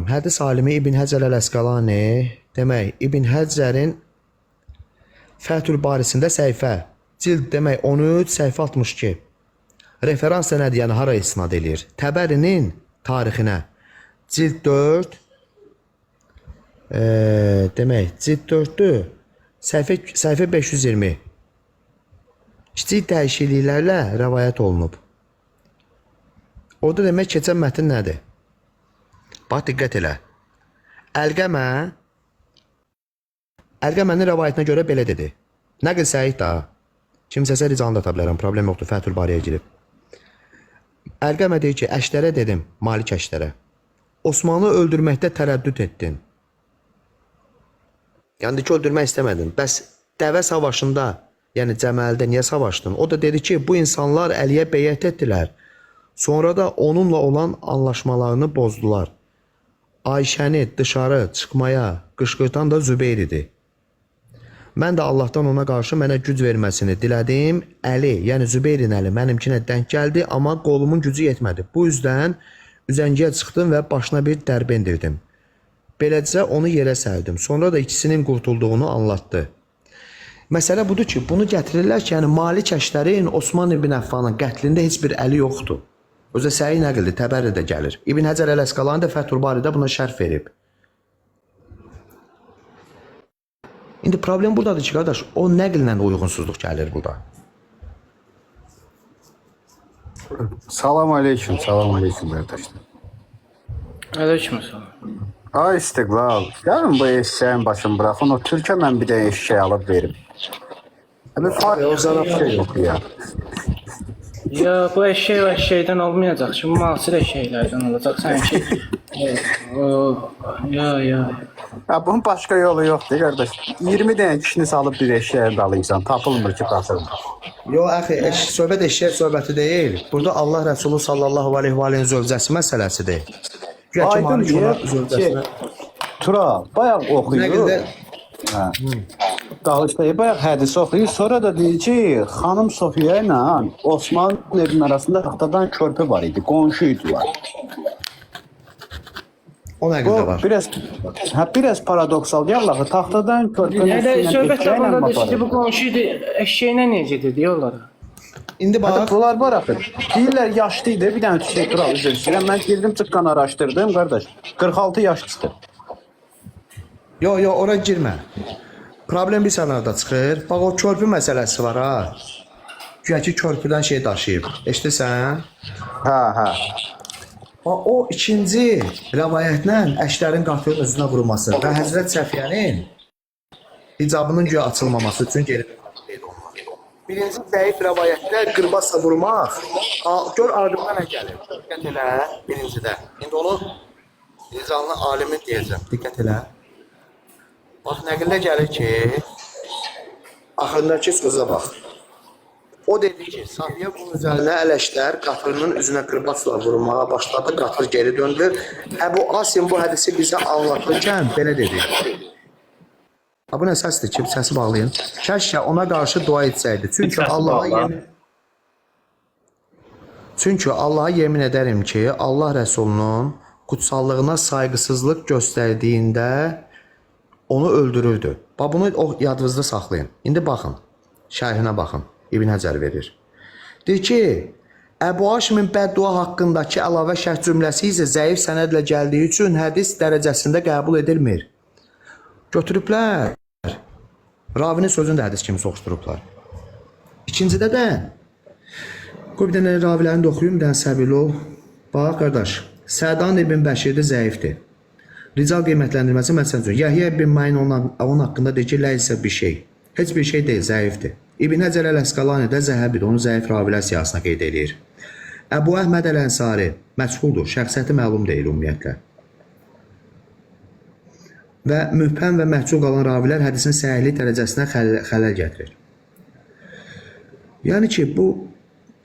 baxıram. Hədis alimi İbn Həcər əl-Əsqalani, demək, İbn Həcərin Fəthül Barisində səhifə, cild demək 13, səhifə 62. Referans nədir, yəni hara istinad eləyir? Təbərinin tarixinə. Cild 4, demək, cild 4-dür. Səhifə 520. Kiçik dəyişikliklərlə rəvayət olunub. Orada demək keçən mətn nədir? Bax diqqət elə. Əlqəmə Əlqəmənin rəvayətinə görə belə dedi. Nəql səhih da. Kimsəsə ricanı da ata bilərəm, problem yoxdur, Fəthül Bariyə girib. Əlqəmə deyir ki, Əşdərə dedim, Malik Əşdərə. Osmanı öldürməkdə tərəddüd etdin. Yəni ki, öldürmək istəmədin. Bəs dəvə savaşında, yəni Cəməldə niyə savaşdın? O da dedi ki, bu insanlar Əliyə beyət etdilər. Sonra da onunla olan anlaşmalarını bozdular. Ayşəni dışarı çıxmaya qışqırtan da Zübeyir idi. Mən də Allahdan ona qarşı mənə güc verməsini dilədim. Əli, yəni Zübeyrin əli mənimkinə denk gəldi, amma qolumun gücü yetmədi. Bu üzdən üzəngiyə çıxdım və başına bir dərbə endirdim. Beləcə onu yerə sərdim. Sonra da ikisinin qurtulduğunu anlatdı. Məsələ budur ki, bunu gətirirlər ki, yəni Malik Əşdərin Osman ibn Əffanın qətlində heç bir əli yoxdur. Özə səhih nəqldir, Təbəri də gəlir. İbn Həcər əl-Əsqalani də Fəthül Baridə buna şərh verib. İndi problem buradadır ki, qardaş, o nəqllə uyğunsuzluq gəlir burada. Salam aleyküm, salam aleyküm qardaşlar. Aleykümselam. Ay İstiqlal, gəlin bu eşeğin başını bıraxın, o Türkə mən bir dənə eşeği alıb verim. Abi O zarafat. şey yox ya. Ya bu eşek o eşekten olmayacak. Şimdi müasir eşeklerden olacak. Sanki o, ya ya. Ya bunun başqa yolu yoxdur qardaş. 20 dənə kişini salıb bir eşeğin dalıysan, tapılmır ki, tapılmır. Yo, əxi, söhbət eşək söhbəti deyil. Burada Allah Rəsulu sallallahu aleyhi və aleyhin zövcəsi məsələsidir. Güya ki, Aydın Malik ona deyir ki, zövcəsinə... Tura, bayaq oxuyur. Nəqldə Hə. Danışdı, bayaq hədis oxuyur, sonra da deyir ki, xanım Sofiya ilə Osmanın evinin arasında taxtadan körpü var idi, qonşu idilər. O Bu nəqldə var. biraz hə biraz paradoksal gəlir axı, taxtadan körpünün Hele üstündən söhbət eşşəklə tapanda mi da işte bu aparır? komşuydu. Eşeğine niye gedirdi diyorlar. İndi Hətta bax, bunlar var axı. Deyirlər yaşlı idi, bir dənə şey Tural üzr istəyirəm. Mən girdim çıxqan araşdırdım qardaş. 46 yaşlıdır. yo, yo, ora girmə. Problem bir sənərdə çıxır. Bax, o körpü məsələsi var ha. Güya ki, körpüdən şey daşıyıb. Eşidirsən? Hə, hə. Bax, o ikinci rəvayətlə Əşdərin qatırın özünə vurması və Həzrət Səfiyyənin hicabının güya açılmaması üçün geri. Birinci zəif rəvayətdə qırbasla vurmaq, gör ardından nə gəlir. Diqqət elə birincidə. İndi onu nizamlı alimin deyəcəm. Diqqət elə. Bax nəqildə gəlir ki, axırındakı sözə bax. O dedi ki, Safiyə bunun üzərinə ələşlər qatırının üzünə qırbacla vurmağa başladı, qatır geri döndü. Əbu Asim bu hədisi bizə anlatırkən belə dedi. Ha, bu nə səsdir ki, səsi bağlayın. Kəşkə ona qarşı dua etsəydi. Çünki Səsi Allaha bağla. yemin Çünki Allaha yemin edərəm ki, Allah Rəsulunun kutsallığına sayğısızlıq göstərdiyində onu öldürürdü. Bax bunu o yadınızda saxlayın. İndi baxın. Şərhinə baxın. İbn Həcər verir. Deyir ki, Əbu Haşimin bəddua haqqındakı əlavə şərh cümləsi isə zəif sənədlə gəldiyi üçün hədis dərəcəsində qəbul edilmir. Götürüblər. Ravinin sözünü də hədis kimi soxuşdurublar. İkincidə də qoy bir dənə ravilərini də oxuyum, bir dənə səbirli ol. Bax qardaş, Sədan ibn Bəşir də zəifdir. Rical qiymətləndirməsi məsəl üçün Yəhya ibn Main onun haqqında deyir ki, ləysə bir şey. Heç bir şey deyil, zəifdir. İbn Həcər əl-Əsqalani də zəhəbidir, onu zəif ravilər siyahısına qeyd eləyir. Əbu Əhməd əl-Ənsari məchuldur, şəxsiyyəti məlum deyil ümumiyyətlə. Və mübhəm və məhcul qalan ravilər hədisin səhihlik dərəcəsinə xələl gətirir. Yəni ki, bu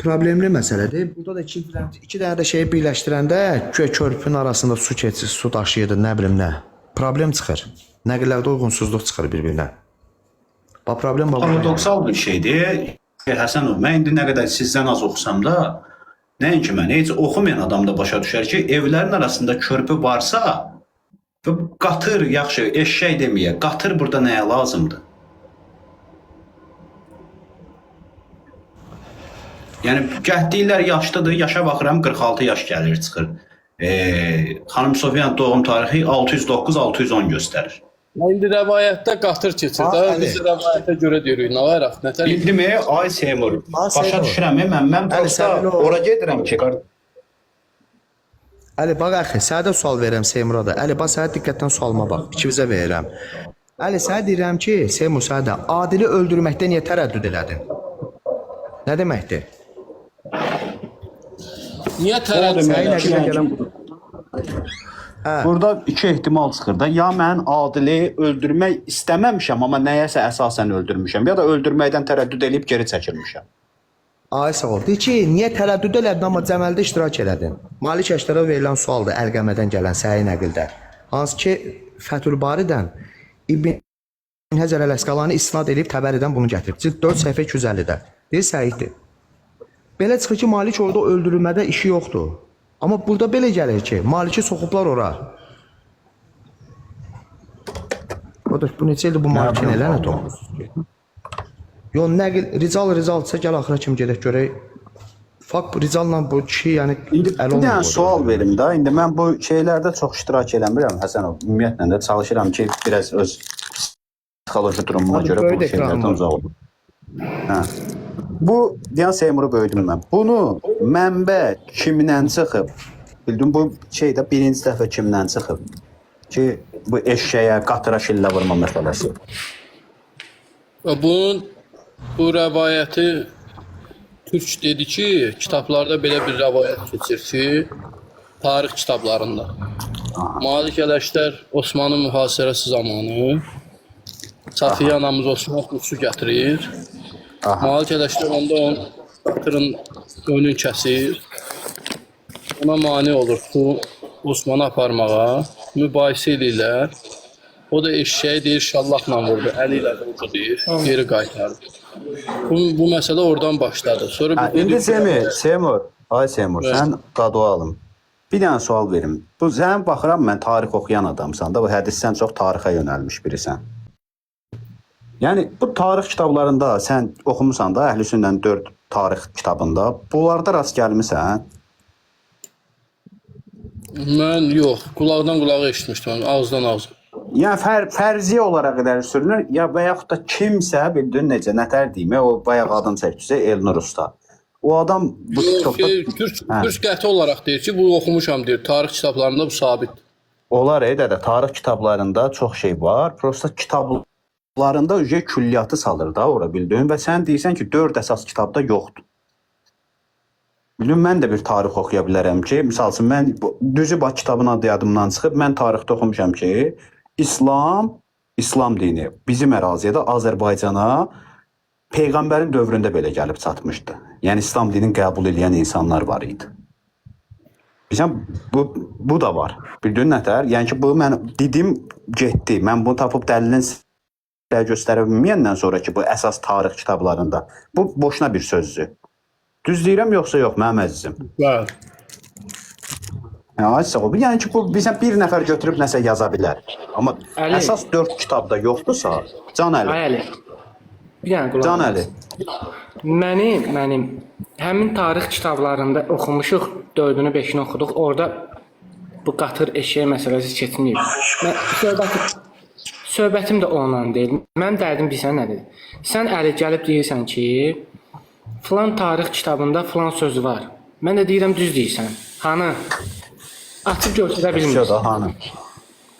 problemli məsələdir. Burada da iki dənə də şeyi birləşdirəndə güya körpünün arasında su keçir, su daşıyırdı, nə bilim nə. Problem çıxır. Nəqillərdə uyğunsuzluq çıxır bir-birinə. Bax problem bax. Paradoksal bir şeydir. Həsənov, mən indi nə qədər sizdən az oxusam da, nəinki mən, heç oxumayan adam da başa düşər ki, evlərin arasında körpü varsa, Və bu qatır, yaxşı, eşşək deməyə, qatır burada nəyə lazımdır? Yəni gəh deyirlər yaşlıdır, yaşa baxıram 46 yaş gəlir çıxır. Xanım Sofiyanın doğum tarixi 609-610 göstərir. İndi rəvayətdə qatır keçir Ha, də. Əli. Biz rəvayətə görə deyirik, nə var axı? Nətər? Bildimi? Ay Seymur, Ha, başa Seymur. düşürəm mən Əli, prosta sən ol. ora gedirəm ki, Əli bax əxi, sənə də sual verirəm Seymura da. Əli bax sənə diqqətlə sualıma bax. İkimizə verirəm. Əli sənə deyirəm ki, Seymur sənə də Adili öldürməkdə niyə tərəddüd elədin? Nə deməkdir? Niyə tərəddüd Sənin elədin? nəqlinə gələn budur. Burada iki ehtimal çıxır da. Ya mən Adili öldürmək istəməmişəm, amma nəyəsə əsasən öldürmüşəm, ya da öldürməkdən tərəddüd eləyib geri çəkilmişəm. Ay sağ ol. Deyir ki, niyə tərəddüd elədin amma cəməldə iştirak elədin? Malik Əştərə verilən sualdır Əlqəmədən gələn səhih nəqildə. Hansı ki Fəthül Baridən İbn Həcər Əl-Əsqalani isnad eləyib Təbəridən bunu gətirib. Cild 4 səhifə 250-də. Deyir səhihdir. Belə çıxır ki, Malik orada öldürülmədə işi yoxdur. Amma burada belə gəlir ki, Maliki soxublar ora. Qardaş, bu neçə ildir bu Malikin elə nə toxumuz? Yo, nəql rical ricalsa gəl axıra kimi gedək görək. Fakt ricalla bu kişi yəni İndi əl bir olmur. dənə sual verim də. İndi mən bu şeylərdə çox iştirak eləmirəm Həsənov. Ümumiyyətlə də çalışıram ki, biraz öz psixoloji durumuma Abi, görə bu böyük ekran şeylərdən var. uzaq olum. Hə. Bu, deyən Seymuru böyüdüm mən. Bunu mənbə kimdən çıxıb? Bildim bu şeydə birinci dəfə kimdən çıxıb? Ki bu eşşəyə, qatıra şillə vurma məsələsi. Və bunun bu rəvayəti Türk dedi ki, kitablarda belə bir rəvayət keçir ki, tarix kitablarında. Malik Ələştər Osmanlı mühasirəsi zamanı Safiyə anamız Osman su gətirir. Aha. Malik Ələştər onda onun qatırın önünü kəsir. Ona mane olur su Osmanı aparmağa. Mübahisə edirlər. O da eşşəyi deyir şallaqla vurdu, əli ilə vurdu deyir, geri qaytardı. Bu məsələ oradan başladı. Sonra Hə, biz indi dedik ki, Semir, Seymur, ay Seymur, Evet. sən qadu alım. Bir dənə sual verim. Bu sən baxıram mən tarix oxuyan adamsan da, bu hədisdən çox tarixə yönəlmiş birisən. Yəni bu tarix kitablarında sən oxumusan da Əhl-i Sünnənin 4 tarix kitabında, bunlarda rast gəlmisən? Mən yox, qulaqdan qulağa eşitmişdim, ağızdan ağıza. Yəni fərziyyə olaraq irəli sürülür ya və yaxud da kimsə bildin necə nətər deyim, o bayaq adını çəkdisə Elnur Usta. O adam bu Yox, TikTokda şey, Türk, Hə. Türk qəti olaraq deyir ki, bu oxumuşam deyir, tarix kitablarında bu sabitdir. Olar ey dədə, tarix kitablarında çox şey var. Prosta kitablarında ücə külliyyatı salır da ora bildin və sən deyirsən ki, 4 əsas kitabda yoxdur. Bildin, mən də bir tarix oxuya bilərəm ki, misal üçün mən düzü bax kitabın adı yadımdan çıxıb, mən tarixdə oxumuşam ki, İslam dini bizim əraziyə də Azərbaycana peyğəmbərin dövründə belə gəlib çatmışdı. Yəni İslam dinini qəbul edən insanlar var idi. Bilirsən, bu da var. Bildin nətər? Yəni ki, bu mən dedim, getdi. Mən bunu tapıb dəlilin sizə göstərə bilməyəndən sonra ki, bu əsas tarix kitablarında bu boşuna bir sözdür. Düz deyirəm yoxsa yox, mənim əzizim? Bəli. Yəni, ay sağ ol. Yəni ki, bu bilirsən bir nəfər götürüb nəsə yaza bilər. Amma Əli. əsas 4 kitabda yoxdursa, Can Əli, Ay Əli. Bir dənə qulaq. Can Əli. Mənim həmin tarix kitablarında oxumuşuq, 4-ünü, 5-ini oxuduq. Orada bu qatır eşeği məsələsi keçməyib. Mən söhbətim də onunla deyil. Mənim dərdim bilirsən nədir? Sən Əli gəlib deyirsən ki, filan tarix kitabında filan söz var. Mən də deyirəm düz deyirsən. Hanı? Açıb göstərə Şo bilmirsən. da hanı?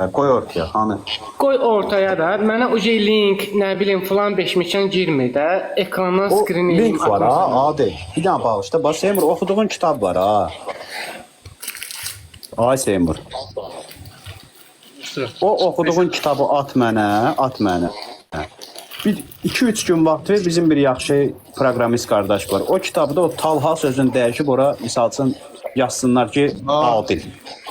Hə, qoy ortaya, hanı? Qoy ortaya da mənə o link, nə bilim filan beşmişən girmir də. Ekrandan O screen eləyim, link var ha, atım sənə. Adil. Bir dənə bağışla. Bax Seymur oxuduğun kitab var ha. Ay Seymur. O oxuduğun kitabı at mənə, at mənə. Bir 2-3 gün vaxt ver, bizim bir yaxşı proqramist qardaş var. O kitabda o Talha sözünü dəyişib ora misal üçün yazsınlar ki, Adil.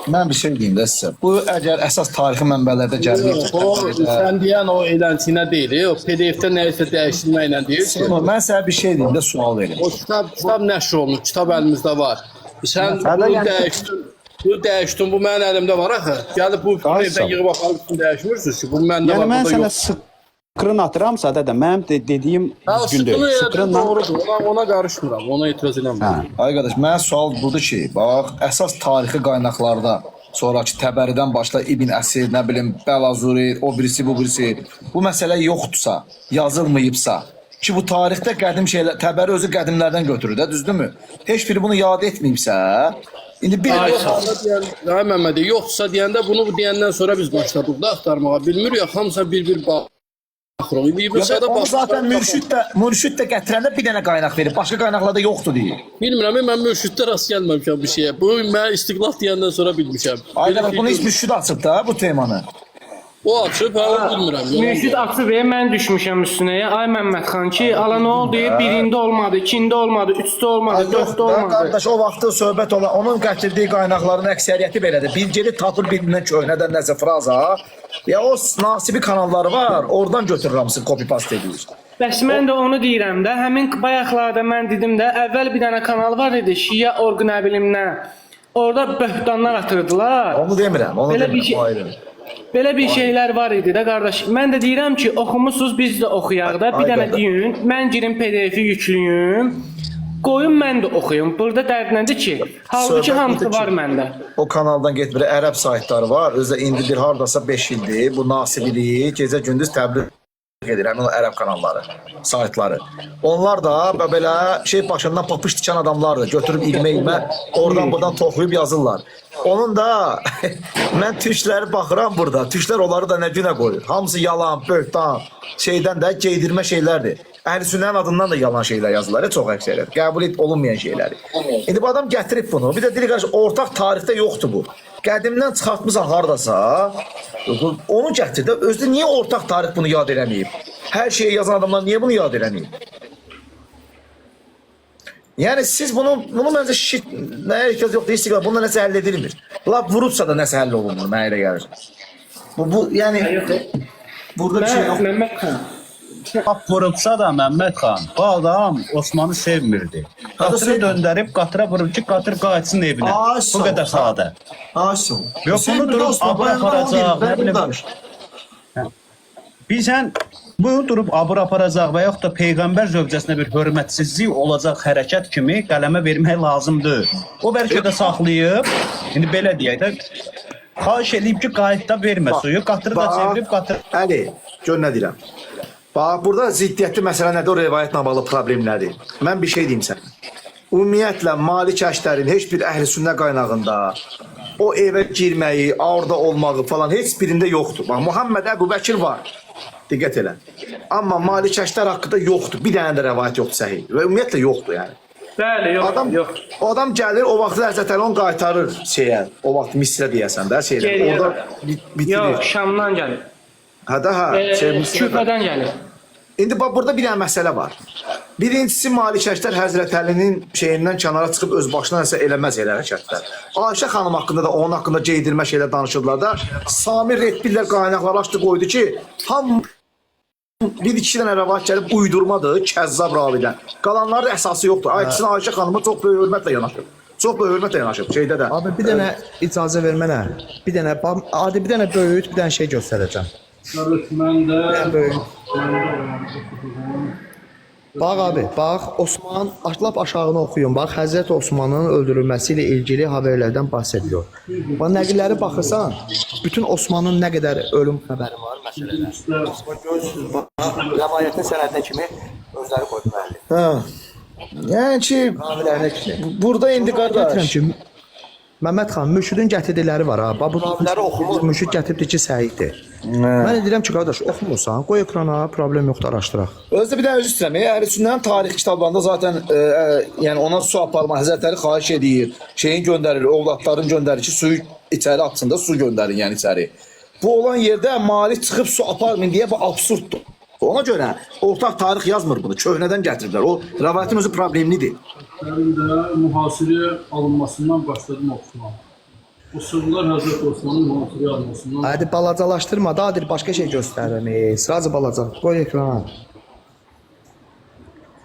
Mən bir şey deyim də sizə. Bu əgər əsas tarixi mənbələrdə gəlməyibsə, O, sən deyən o elənçinə deyil, o PDF-də nəyisə dəyişdirməklə deyir ki, Seymur, mən sənə bir şey deyim də sual verim. o kitab nəşr olunub, kitab əlimizdə var. Sən Hələ bunu yəni- dəyişdir. Bu dəyişdim, bu mənim əlimdə var axı. Gəlib bu Ay, evdən sağ ol. yığıb aparıb üçün dəyişmirsiniz ki, bu məndə Yəni var, mən burada sənə yox. skrin atıramsa da mənim dediyim Hə, o düzgün deyil. sıxını elədin Skrinla doğrudur. Ona qarışmıram, ona etiraz eləmirəm. Hə. Ay qardaş, mənə sual budur ki, bax, əsas tarixi qaynaqlarda sonrakı Təbəridən başla İbn Əsir, nə bilim, Bəlazuri, o birisi, bu birisi, bu məsələ yoxdursa, yazılmayıbsa, ki bu tarixdə qədim şeylər, Təbəri özü qədimlərdən götürür də, düzdürmü? Heç biri bunu yad etməyibsə, indi bir Ay, sağ ol. Yoxsa deyən, ay Məmməd, yoxsa deyəndə bunu deyəndən sonra biz başladıq da axtarmağa. Bilmirik, axı, hamısına bir-bir baxırıq. İndi İbn Səda Onu baxırıq. zaten mürşid də gətirəndə bir dənə qaynaq verib, başqa qaynaqlarda yoxdur deyir. Bilmirəm, mən mürşiddə rast gəlməmişəm bir şeyə. Bu mən istiqlal deyəndən sonra bilmişəm. Ay Belə qardaş, şey bunu heç görmüşəm. mürşid açıb da bu temanı. O açıb, hə, o bilmirəm. Yalan Mürşid deyirəm. açıb, mən düşmüşəm üstünə. Ay Məmməd xan ki, ala nə oldu? Birində olmadı, ikində olmadı, üçdə olmadı, Ay, yox dörddə da, olmadı. qardaş, o vaxtı söhbət olan, onun gətirdiyi qaynaqların əksəriyyəti belədir. Bilgili tapır birindən köhnədən nəsə fraza. Ya o nasibi kanalları var, oradan götürür hamısını copy paste edir. Bəs mən də onu deyirəm də, həmin bayaqlarda mən dedim də, əvvəl bir dənə kanal var idi, Şiə orq nə bilim nə. Orada böhtanlar atırdılar. Onu demirəm, onu Belə bir demirəm, şey- o ayrı. Belə bir şeylər var idi də qardaş. Mən də deyirəm ki, oxumusuz, biz də oxuyaq da. Bir Ay dənə qardaş. deyin, mən girim PDF-i yüklüyüm. Qoyun mən də oxuyum. Burada dərd nədir ki? Halbuki Söhbət hamısı budur ki, var məndə. O kanaldan getmir, ərəb saytları var. Özü də indi bir hardasa 5 ildir bu nasibiliyi gecə gündüz təbliğ edir həmin o ərəb kanalları, saytları. Onlar da belə şey başından papış tikan adamlardır. Götürüb ilmə-ilmə oradan buradan toxuyub yazırlar. Onun da mən türkləri baxıram burada. Türklər onları da nə günə qoyur. Hamısı yalan, böhtan, şeydən də geydirmə şeylərdir. Əhl-i sünnənin adından da yalan şeylər yazırlar, çox əksəriyyət. Qəbul et olunmayan şeyləri. İndi bu adam gətirib bunu. Bir də deyir qardaş, ortaq tarixdə yoxdur bu. Qədimdən çıxartmısan hardasa, onu gətir də. Özü niyə ortaq tarix bunu yad eləməyib? Hər şeyi yazan adamlar niyə bunu yad eləməyib? Yəni siz bunu məncə şit, nəyə ehtiyac yoxdur, istiqlal, bununla nəsə həll edilmir. Lap vurubsa da nəsə həll olunmur, mənə elə gəlir. Bu yəni burada bir şey yox. Məmməd xan. Lap vurubsa da Məmməd xan, bu adam Osmanı sevmirdi. Qatırı döndərib qatıra vurub ki, qatır qayıtsın evinə. Ay, Bu sağ ol. qədər sadə. Ay, sağ ol. Yox, bunu durub abır aparacaq, nə bilim. Bilsən, bunu durub abır aparacaq və yaxud da peyğəmbər zövcəsinə bir hörmətsizlik olacaq hərəkət kimi qələmə vermək lazımdır. O bəlkə də saxlayıb, indi belə deyək də, xahiş eləyib ki, qayıt da vermə suyu, qatırı da çevirib qatır. Əli, gör nə deyirəm. Bax, burada ziddiyyətli məsələ nədir? O rəvayətlə bağlı problem nədir? Mən bir şey deyim sənə. Ümumiyyətlə, Malik Əştərin heç bir əhl-i sünnə qaynağında o evə girməyi, orada olmağı falan heç birində yoxdur. Bax, Muhammed Əbu Bəkir var. Diqqət elə. Amma Malik Əştər haqqında yoxdur. Bir dənə də rəvayət yoxdur səhih. Və ümumiyyətlə yoxdur yəni. Bəli, yox, Adam yox. o adam gəlir, o vaxt Həzrət Əli onu qaytarır şeyə. O vaxt Misrə deyəsən də şeylə. Geriyə. Orada bitirir. Yox, Şamdan gəlir. Hə də hə, şey Misrə. Küfədən gəlir. İndi bax burada bir dənə məsələ var. Birincisi Malik Əştər Həzrət Əlinin şeyindən kənara çıxıb öz başına nəsə eləməz elə hərəkətlər. Ayşə xanım haqqında da onun haqqında geydirmə şeylər danışırdılar da. Samir Redbillər qaynaqları açdı qoydu ki, ham bir iki dənə rəvayət gəlib uydurmadır, kəzzab ravidən. Qalanların əsası yoxdur. Ay ikisini Ayşə xanıma çox böyük hörmətlə yanaşıb. Çox böyük hörmətlə yanaşıb şeydə də. Abi bir dənə icazə ver mənə. Bir dənə adi bir dənə böyük, bir dənə şey göstərəcəm. Qardaş, mən də Böyük. Bax abi, bax Osman, lap aşağını oxuyun. Bax Həzrət Osmanın öldürülməsi ilə ilgili haberlərdən bəhs ediyor. Bax nəqilləri baxırsan, bütün Osmanın nə qədər ölüm xəbəri var məsələlər. Bax görürsüz, bax rəvayətin sənədinə kimi özləri qoyub müəllif. Hə. Yəni ki, Ravilərinə kimi. burada indi Gətirəm qardaş ki, Məmməd xan, mürşidin gətirdikləri var ha. Bax bu raviləri oxumur, mürşid gətiribdir ki, səhihdir. Mən deyirəm ki, qardaş, oxumursan, qoy ekrana, problem yoxdur, araşdıraq. Özdə bir dənə özür istəyirəm. Əhl-i Sünnənin tarix kitablarında zaten yəni ona su aparma Həzrət Əli xahiş edir, şeyin göndərir, övladların göndərir ki, suyu içəri atsın da su göndərin yəni içəri. Bu olan yerdə Malik çıxıb su aparmayın deyə bu absurddur. Ona görə ortaq tarix yazmır bunu. Köhnədən gətiriblər. O rəvayətin özü problemlidir. Mənim də mühasirəyə alınmasından başladım oxumağa. O sırlar Həzrət Osmanın mühasirəyə alınmasından. Hadi balacalaşdırma, daha dir başqa şey göstərirəm. Srazı balaca, qoy ekrana.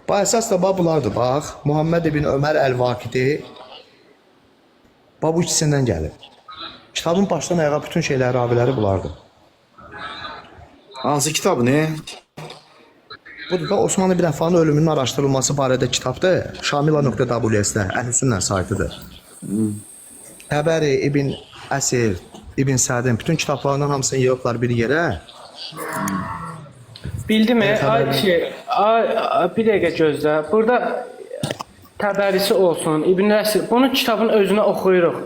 Bax əsas da bax bunlardır, bax. Muhammed ibn Ömər Əl-Vakidi. Bax bu ikisindən gəlir. Kitabın başdan ayağa bütün şeyləri, raviləri bunlardır. Hansı kitabı ne? Budur da Osman ibn Əffanın ölümünün araşdırılması barədə kitabdır. Şamila.ws-də Əhlüsünnə saytıdır. Təbəri, İbn Əsir, İbn Sədin bütün kitablarından hamısını yığıblar bir yerə. Bildim, ay şey, ay, ay, bir dəqiqə gözlə. Burada Təbərisi olsun, İbn Əsir. Bunu kitabın özünə oxuyuruq.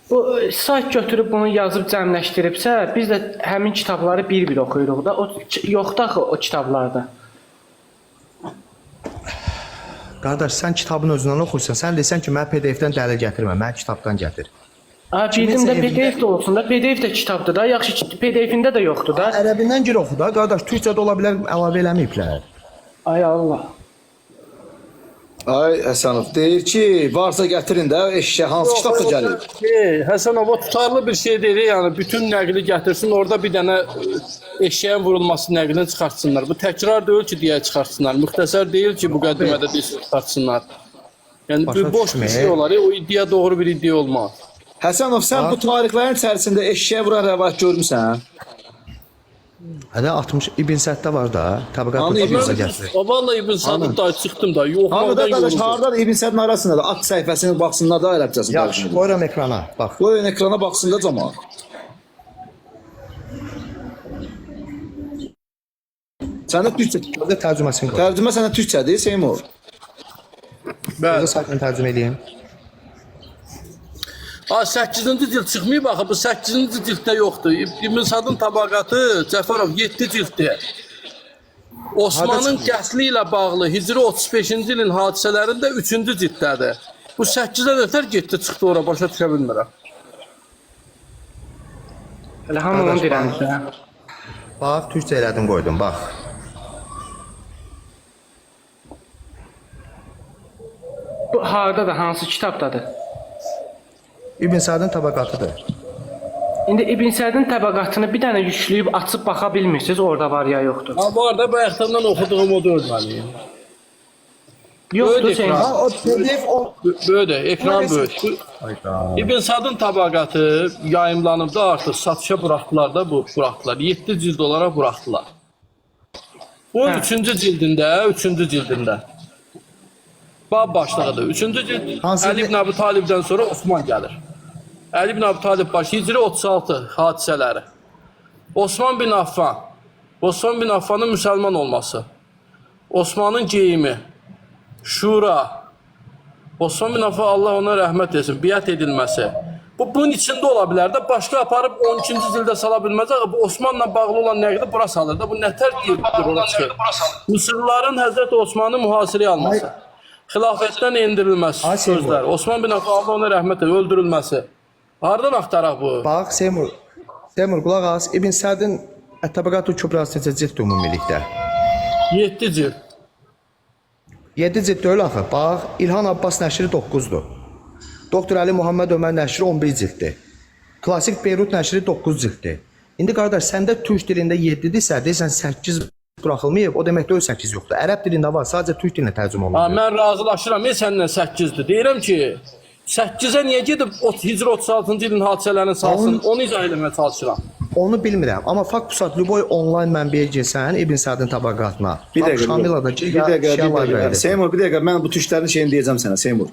Bu sayt götürüb bunu yazıb cəmləşdiribsə, biz də həmin kitabları bir-bir oxuyuruq da. O yoxdur axı o kitablarda. Qardaş, sən kitabın özündən oxuyursan. Sən desən ki, mənə PDF-dən dəlil gətirmə, mənə kitabdan gətir. Ha, bildim Kiminsə də evində- PDF də olsun da, PDF də kitabdır da. Yaxşı PDF-ində də yoxdur da. Ərəbindən gir oxu da, qardaş, türkcədə ola bilər, əlavə eləməyiblər. Ay Allah. Ay Həsənov deyir ki, varsa gətirin də eşşək hansı kitabda gəlir? Şey, Həsənov o tutarlı bir şey deyil, yəni bütün nəqli gətirsin, orada bir dənə eşeğin vurulması nəqlini çıxartsınlar. Bu təkrar deyil ki, deyə çıxartsınlar. Müxtəsər deyil ki, bu qəddimədə deyilsin çıxartsınlar. Yəni Başa bir boş bir düşmür. şey olar, o iddia doğru bir iddia olmaz. Həsənov sən bu tarixlərin içərisində eşşəyə vuran rəvayət görmüsən? Hələ 60 İbn Səddə var da, Təbəqat Hanı İbn Kübrası Səd? gətirir. O vallahi İbn Sadıq da çıxdım da, Harada yoxmaqdan qardaş, yoruldum. hardadır İbn Sədin arasında da at səhifəsini baxsınlar da ərəbcəsini. Yaxşı, tərcümə edin. qoyuram ekrana. Bax. Qoyun ekrana baxsın da camaat. Səndə türkcə Gözlə tərcüməsini qoy. tərcümə səndə türkcədir, Seymur. Gözlə saytını tərcümə eləyim. Ha 8-ci cild çıxmayıb axı, bu 8-ci cilddə yoxdur. İbn Sadın tabaqatı Cəfərov 7 cilddir. Osmanın qətli ilə bağlı Hicri 35-ci ilin hadisələrində 3-cü cilddədir. Bu 8-ə nötər getdi, çıxdı ora, başa düşə bilmirəm. Elə hamı onu Qardaş, deyirəm də. Bax, türkcə elədim qoydum, bax. Bu hardadır, hansı kitabdadır? İbn Sədin təbəqatıdır. İndi İbn Sədin təbəqatını bir dənə yükləyib açıb baxa bilmirsiniz, orada var ya yoxdur. Ha var da bayaqdan oxuduğum o deyil mənim. Yoxdur Böyük sən. ekran. Ha, o PDF o. Böyük də, ekran böyük. İbn Sadın tabaqatı yayımlanıb da artıq satışa buraxdılar da bu buraxdılar. 7 cild olaraq buraxdılar. Bu Hə. 3-cü cildində, 3-cü cildində. Bab başlığıdır. 3-cü cild Hansı- Əli ibn Əbi Talibdən sonra Osman gəlir. Əli ibn Əbi Talib başı Hicri 36 hadisələri. Osman bin Affan. Osman bin Affanın müsəlman olması. Osmanın geyimi. Şura. Osman bin Affan Allah ona rəhmət etsin, biət edilməsi. Bu bunun içində ola bilər də, başqa aparıb 12-ci cildə sala bilməz. Axı bu Osmanla bağlı olan nəqli bura salır da. Bu nətər deyir ora çıxır. Mısırlıların Həzrət Osmanı mühasirəyə alması. Xilafətdən endirilməsi Ay, Seymur. sözlər. Osman bin Affan Allah ona rəhmət etsin, öldürülməsi. Hardan axtaraq bu? Bax, Seymur. Seymur, qulaq as. İbn Sədin Ət-Təbəqatü Kübrası neçə cilddir ümumilikdə? 7 cild. 7 cild deyil axı. Bax, İlhan Abbas nəşri 9-dur. Doktor Əli Muhammed Ömər nəşri 11 cilddir. Klassik Beyrut nəşri 9 cilddir. İndi qardaş, səndə türk dilində 7-dirsə, deyirsən 8 buraxılmayıb, o demək deyil 8 yoxdur. Ərəb dilində var, sadəcə türk dilinə tərcümə Ha, olunub. mən razılaşıram, səninlə 8-dir. Deyirəm ki, 8-ə niyə gedib o Hicri 36-cı ilin hadisələrini salsın? Onu izah eləməyə çalışıram. Onu bilmirəm, amma fakt pusat lüboy onlayn mənbəyə girsən İbn Sədin tabaqatına. Bir dəqiqə. Şamila da gir, bir dəqiqə, Şia bir dəqiqə. library-də. Seymur, bir dəqiqə mən bu türklərin şeyini deyəcəm sənə, Seymur.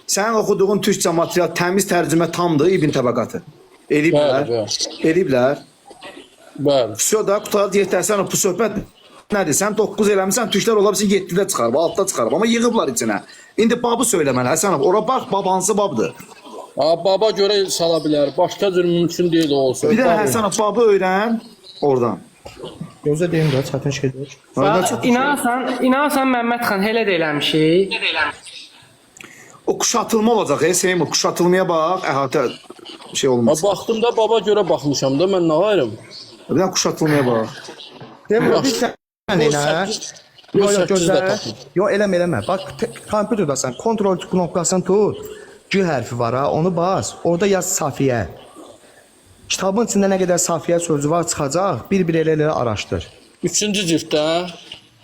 Sənin oxuduğun türkcə material təmiz tərcümə tamdır İbn Təbəqatı. Eliblər. Bəli, bəli. Eliblər. Bəli. Vsyo da qutardı yetərsən bu söhbət nədir? Sən 9 eləmisən, türklər ola bilsin 7-də çıxarıb, 6-da çıxarıb, amma yığıblar içinə. İndi babı söylə mənə Həsənov, ora bax, bab hansı babdır? Ha, baba görə sala bilər. Başqa cür mümkün deyil o olsun. Bir dənə Həsənov babı öyrən oradan. Gözlə deyim də, çətin şey deyil. Öyrən çox. İnanırsan, inanırsan Məmməd xan elə də eləmişik. O kuşatılma olacaq, ey Seymur, kuşatılmaya bax, əhatə şey Ha, olmaz. baxdım da baba görə baxmışam da mən nə ayrım. Bir dənə kuşatılmaya bax. Demir, bir dənə elə. Bu Yo, yo, 8-də gözlə. tapdım. Yo, eləmə, eləmə. Bax, kompüterdasan, kontrol knopkasını tut. G hərfi var ha, onu bas. Orada yaz Safiyə. Kitabın içində nə qədər Safiyə sözü var çıxacaq, bir-bir elə-elə araşdır. 3-cü cilddə.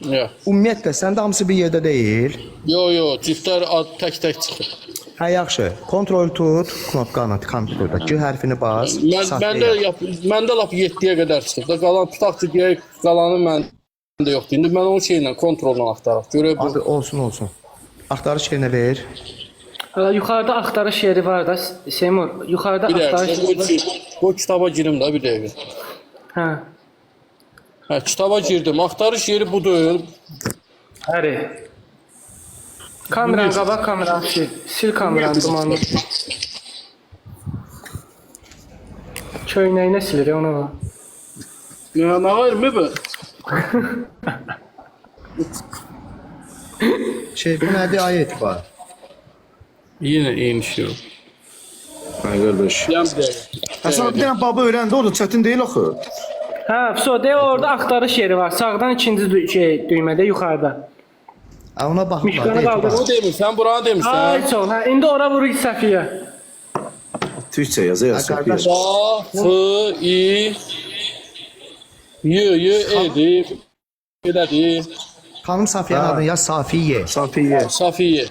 Yox. Ümumiyyətlə, səndə hamısı bir yerdə deyil. Yo, yo, cildlər ad tək-tək çıxır. Hə, yaxşı. Kontrol tut, knopkanı kompüterdə G hərfini bas. Mən, Safiyə məndə, yaz. yap, məndə lap 7-yə qədər çıxıb da qalan tutaq ki, deyək qalanı məndə yoxdur. İndi mən onu şeylə kontrolla axtaraq. Görək bu Abi olsun olsun. Axtarış yerinə ver. Hələ yuxarıda axtarış yeri var da Seymur. Yuxarıda bir axtarış dəqiqə. yeri var. Bu kitaba girim də bir dəqiqə. Hə. Hə, kitaba girdim. Axtarış yeri bu deyil. Həri. Kameranı qabaq, kameranı sil. Sil kameranı dumanını. Köynəyinə silir ona bax. Nə, nə var mı bu? Şey, bu nədir ayət var? Yenə eyni şey. oldu. Ay qardaş. Deyəm bir dəqiqə. Həsən bir dənə babı öyrəndi, orada çətin deyil axı. Hə, so de orada axtarış yeri var. Sağdan ikinci dü şey düymədə yuxarıda. Ha, ona baxıblar. Mişkanı de, qaldır. etibar. Bunu demirsən, buranı demirsən. Ay çox. Hə, indi ora vururuq Səfiyə. Türkcə yaz, yaz. Ha, qardaş. A, F, I, Y, Y, E-dir. Elədir. Xanım Safiyyənin adını yaz Safiyə. Safiyə. Safiyə.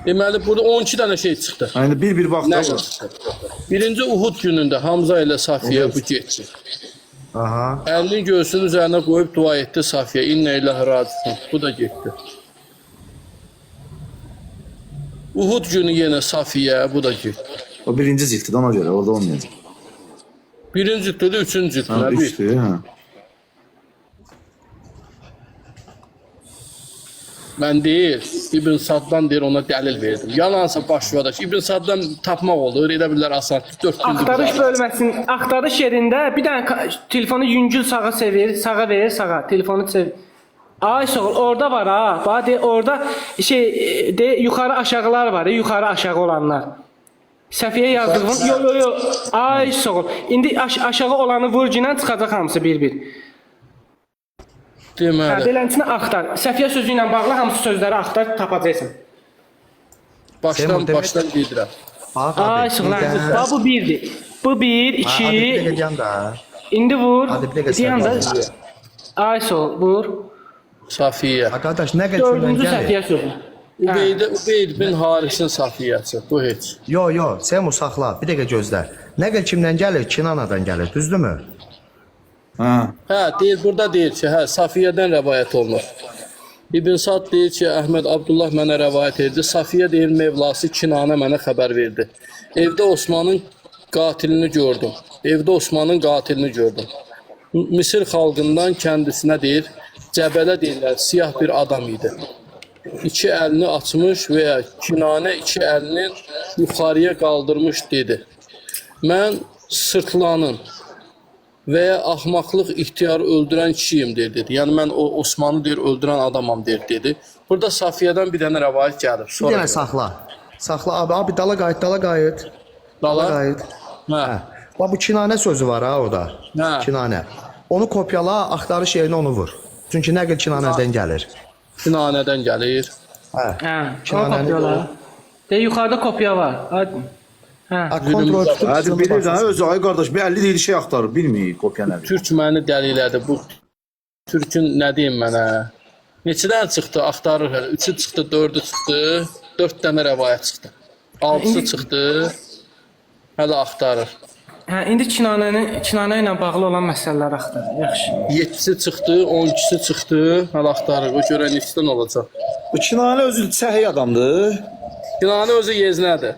Deməli, burada 12 dənə şey çıxdı. Yəni bir-bir bax da. Nə çıxdı? Birinci Uhud günündə Hamza ilə Safiyə bu getdi. Aha. Əlini göğsünün üzərinə qoyub dua etdi Safiyə. İnnə ilahi raciun. Bu da getdi. Uhud günü yenə Safiyə, bu da getdi. O birinci cilddir ona görə, orada olmayacaq. Birinci cilddə, üçüncü cilddə. Ha, nə bir. üçdür, hə. Mən deyil, İbn Saddan deyir ona dəlil verdim. Yalansa baş verək. İbn Saddan tapmaq olur, elə bilər asan. 4 gündür. Axtarış bölməsinin axtarış yerində bir dənə telefonu yüngül sağa çevir, sağa ver, sağa. Telefonu çevir. Ay sağ ol, orada var ha. Bax de orada şey de yuxarı aşağılar var, yuxarı aşağı olanlar. Səfiyə yazdığın. Yo yo yo. Ay sağ ol. İndi aşağı olanı vur ginən çıxacaq hamısı bir-bir. Hə, Deməli, beləncə axtar. Səfiyə sözü ilə bağlı hamısı sözləri axtar, tapacaqsan. başdan Seymur, demək- başdan gedirəm. Bax Ay abi. sağ ol. birdən- Bax bu birdir. Bu bir, Ha, Abi bir iki. dəqiqə dayan da. İndi vur. Hadi bir dəqiqə Dayan da. sən. Ay sağ ol, vur. Safiyə. Ha, qardaş nə qədər kimdən Dördüncü gəlir? Səfiyə sözü. Ubeydə Ubeyd bin Harisin Safiyəsi. Bu heç. Yo, yo, Seymur saxla. Bir dəqiqə gözlə. Nə qədər kimdən gəlir? Kinanadan gəlir, düzdürmü? Hə. Hə, deyir burada deyir ki, hə, Safiyədən rəvayət olunur. İbn Sad deyir ki, Əhməd Abdullah mənə rəvayət etdi. Safiyə deyir, mevlası Kinanə mənə xəbər verdi. Evdə Osmanın qatilini gördüm. Evdə Osmanın qatilini gördüm. Misir xalqından kəndisinə deyir, Cəbələ deyirlər, siyah bir adam idi. İki əlini açmış və ya Kinanə iki əlini yuxarıya qaldırmış dedi. Mən sırtlanın və ya axmaqlıq ixtiyarı öldürən kişiyim deyir dedi. Yəni mən o Osmanı deyir öldürən adamam deyir dedi. Burada Safiyədən bir dənə rəvayət gəlib. Bir Sonra dənə saxla. Saxla abi, abi dala qayıt, dala qayıt. Dala Dala. qayıt. Hə. Hə. Bax bu Kinanə sözü var ha orada. Hə. Kinanə. Onu kopyala, axtarış yerinə onu vur. Çünki nəql Kinanədən gəlir. Kinanədən gəlir. Hə. Hə, onu Kinanəni kopyala. De yuxarıda kopya var. Hadi. Hə. Ha, kontrol tutub Hadi sızını bilir də basırsan. özü ay qardaş bir 50 deyil şey axtarır, bilmir kopya nədir. Türk məni dəli elədi. Bu Türkün nə deyim mənə? Neçədən çıxdı? Axtarır hələ. Üçü çıxdı, dördü çıxdı. 4 dənə rəvayət çıxdı. Altısı çıxdı. Hələ axtarır. Hə, indi Kinanənin Kinanə ilə bağlı olan məsələləri axtar. Yaxşı. 7-si çıxdı, 12-si çıxdı. Hələ axtarır. O görə neçədən olacaq? Bu Kinanə özü səhiy adamdır. Kinanə özü yeznədir.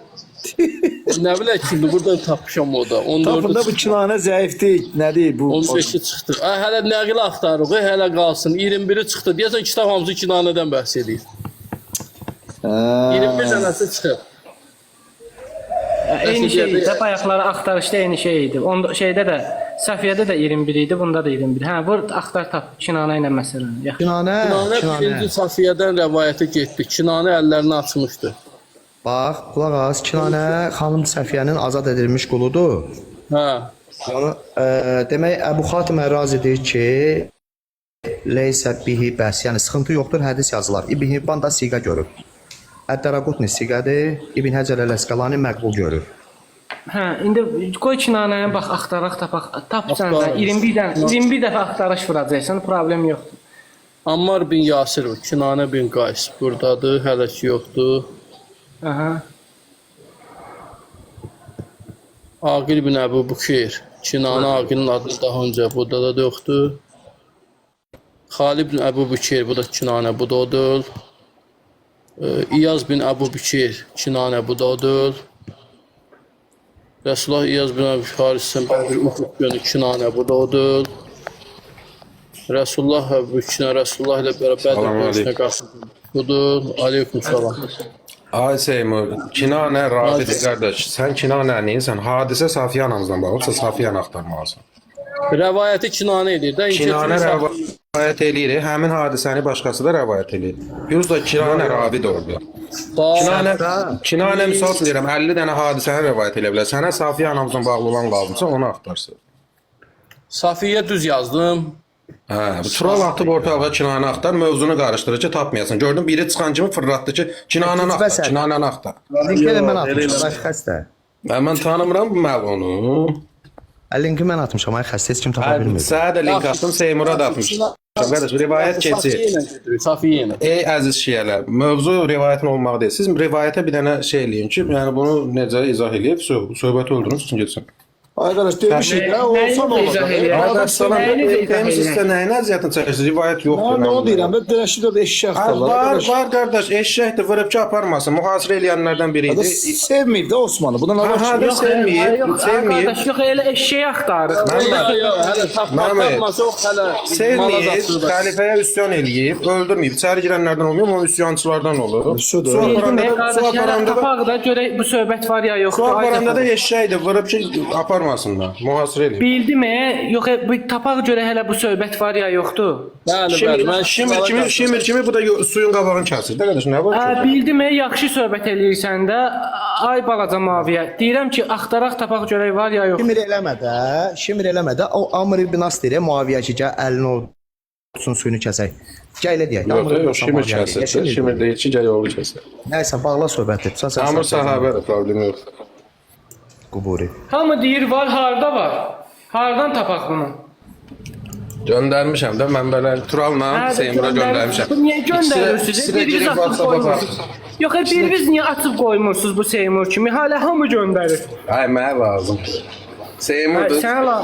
Nə bilək kimdir, buradan tapmışam o da. Tapın 14-ü da bu çıxdı, Kinanə zəif deyil, nədir bu? 15-i çıxdı. Ay, hələ nəqli axtarırıq, hələ qalsın. 21-i çıxdı. Deyəsən kitab hamısı Kinanədən bəhs edir. Hə. 21 dənəsi çıxıb. Hə, eyni şey idi. də, Bayaqları axtarışda eyni şey idi. Onda şeydə də Səfiyyədə də 21 idi, bunda da 21. Hə, vur axtar tap Kinanə ilə məsələni. Yaxşı. Kinanə, Kinanə Kinanə. birinci Safiyyədən rəvayəti getdi. Kinanə əllərini açmışdı. Bax, qulaq as, Kinanə xanım Səfiyyənin azad edilmiş quludur. Hə. Onu demək Əbu Xatim Ər-Razi deyir ki, leysə bihi bəs, yəni sıxıntı yoxdur, hədis yazılar. İbn Hibban da siqə görüb. Ət-Daraqutni siqədir, İbn Həcər əl-Əsqalani məqbul görür. Hə, indi qoy Kinanəyə bax axtaraq tapaq. Tapsan da Axtarırıq. 21 dənə 21 dəfə axtarış vuracaqsan, problem yoxdur. Ammar bin Yasir, Kinanə bin Qays burdadır, hələ ki yoxdur. Aha. Aqil bin Əbu Bükir. Kinanə Aqilin adı daha öncə burada da yoxdur. Xalid bin Əbu Bükir, bu da Kinanə, bu da o deyil. İyaz bin Əbu Bükir, Kinanə, bu da o deyil. Rəsulullah İyaz bin Əbu Bükir Harisən Bədir Uhud günü Kinanə, bu da o deyil. Rəsulullah Əbu Kinə, Rəsulullah ilə bərabər Bədir Salam döyüşünə qatıldı. Budur. Aleyküm salam. Ay Seymur, Kinanə ravidir qardaş. Sən Kinanə neyinsən? Hadisə Safiyə anamızdan bağlısa Safiyanı axtarmalısan. Rəvayəti Kinanə edir də. Kinanə rəvayət eləyir, həmin hadisəni başqası da rəvayət eləyir. Yuz da Kinanə ravidir orada. Kinanə, Kinanə misal deyirəm, 50 dənə hadisəni rəvayət eləyə bilər. Sənə Safiyə anamızdan bağlı olan lazımsa onu axtarsan. Safiyə düz yazdım. Hə, bu troll atıb ortalığa Kinanə axtar, mövzunu qarışdırır ki, tapmayasan. Gördün biri çıxan kimi fırlatdı ki, Kinanəni axtar, Bəs- Kinanəni axtar. Linki elə mən atmışam, ay xəstə. Mən tanımıram bu məlunu. Linki mən atmışam, ay xəstə, heç kim tapa bilmir. Sənə də link atdım, Seymura da atmışam. Qardaş, rivayət keçir. Safiyə ilə gedirik, Safiyə ilə. Ey əziz şiələr, mövzu rivayətin olmağı deyil. Siz rivayətə bir dənə şey eləyin ki, yəni bunu necə izah eləyib, söhbəti öldürün, çıxın getsin. Ay qardaş demişik də olsa nə Nəyini izah olacaq? eləyək? Qardaş, salam, Nəyini izah demişsiniz eləyək? sizə nəyin əziyyətini çəkirsiniz? Rivayət yoxdur. Mən də onu deyirəm də dirəşi də eşşək Hə, axtarırlar. var, Qardaş, var qardaş, eşşəkdir, vurub ki, aparmasın. Mühasirə eləyənlərdən biri Adam idi. sevməyib də Osmanı. Buna nə var Aha, ki? da sevməyib, Yox, sevməyib. qardaş, yox elə eşşəyi axtarırıq. Məmməd, Yox, yox, hələ tapma, Mehmet. tapmasa yox, hələ Sevməyib, xəlifəyə üsyan eləyib, öldürməyib. İçəri girənlərdən olmayıb, o üsyançılardan olub. Şudur. Su Bildim, aparanda da, su qardaş, hələ aparanda da, tapaq da görək bu söhbət var ya yoxdur. su Ay aparanda da Cəfərov. eşşəkdir, vurub ki, aparmasınlar. Mühasirə eləyib. Bildim, yox, bu tapaq görək hələ bu söhbət var ya yoxdur. Bəli, Şimir, bəli, mən şimir kimi, şimir kimi bu da suyun qabağını kəsir. Də qardaş, nə var Hə, ki? bildim, yaxşı söhbət eləyirsən də. Ay balaca Maviyə. Deyirəm ki, axtaraq tapaq görək var ya yox. Şimir eləmə də, şimir eləmə də. O Amr ibn As deyir, Muaviyə ki, gəl əlini olsun suyunu kəsək. Gəl elə deyək. Yox, Amr ibn yox, As şimir Muaviyə deyir. kəsir. Şimir Şimir deyir ki, gəl yolu kəsir. Nəysə, bağla söhbəti. Sən Amr sahabədir, problem yoxdur. Quburi. Hamı deyir var, harda var? Hardan tapaq bunu? Göndərmişəm də mənbələr Turalla Hə, Seymura göndərmişəm. Bu niyə göndərirsiniz? İkisi də Biriniz girib açıb WhatsApp-a qoymursunuz. baxın. Yox, biriniz niyə açıb qoymursunuz bu Seymur kimi? Hələ hamı göndərir. Ay mənə lazım. Hə, Seymurdur. sənə la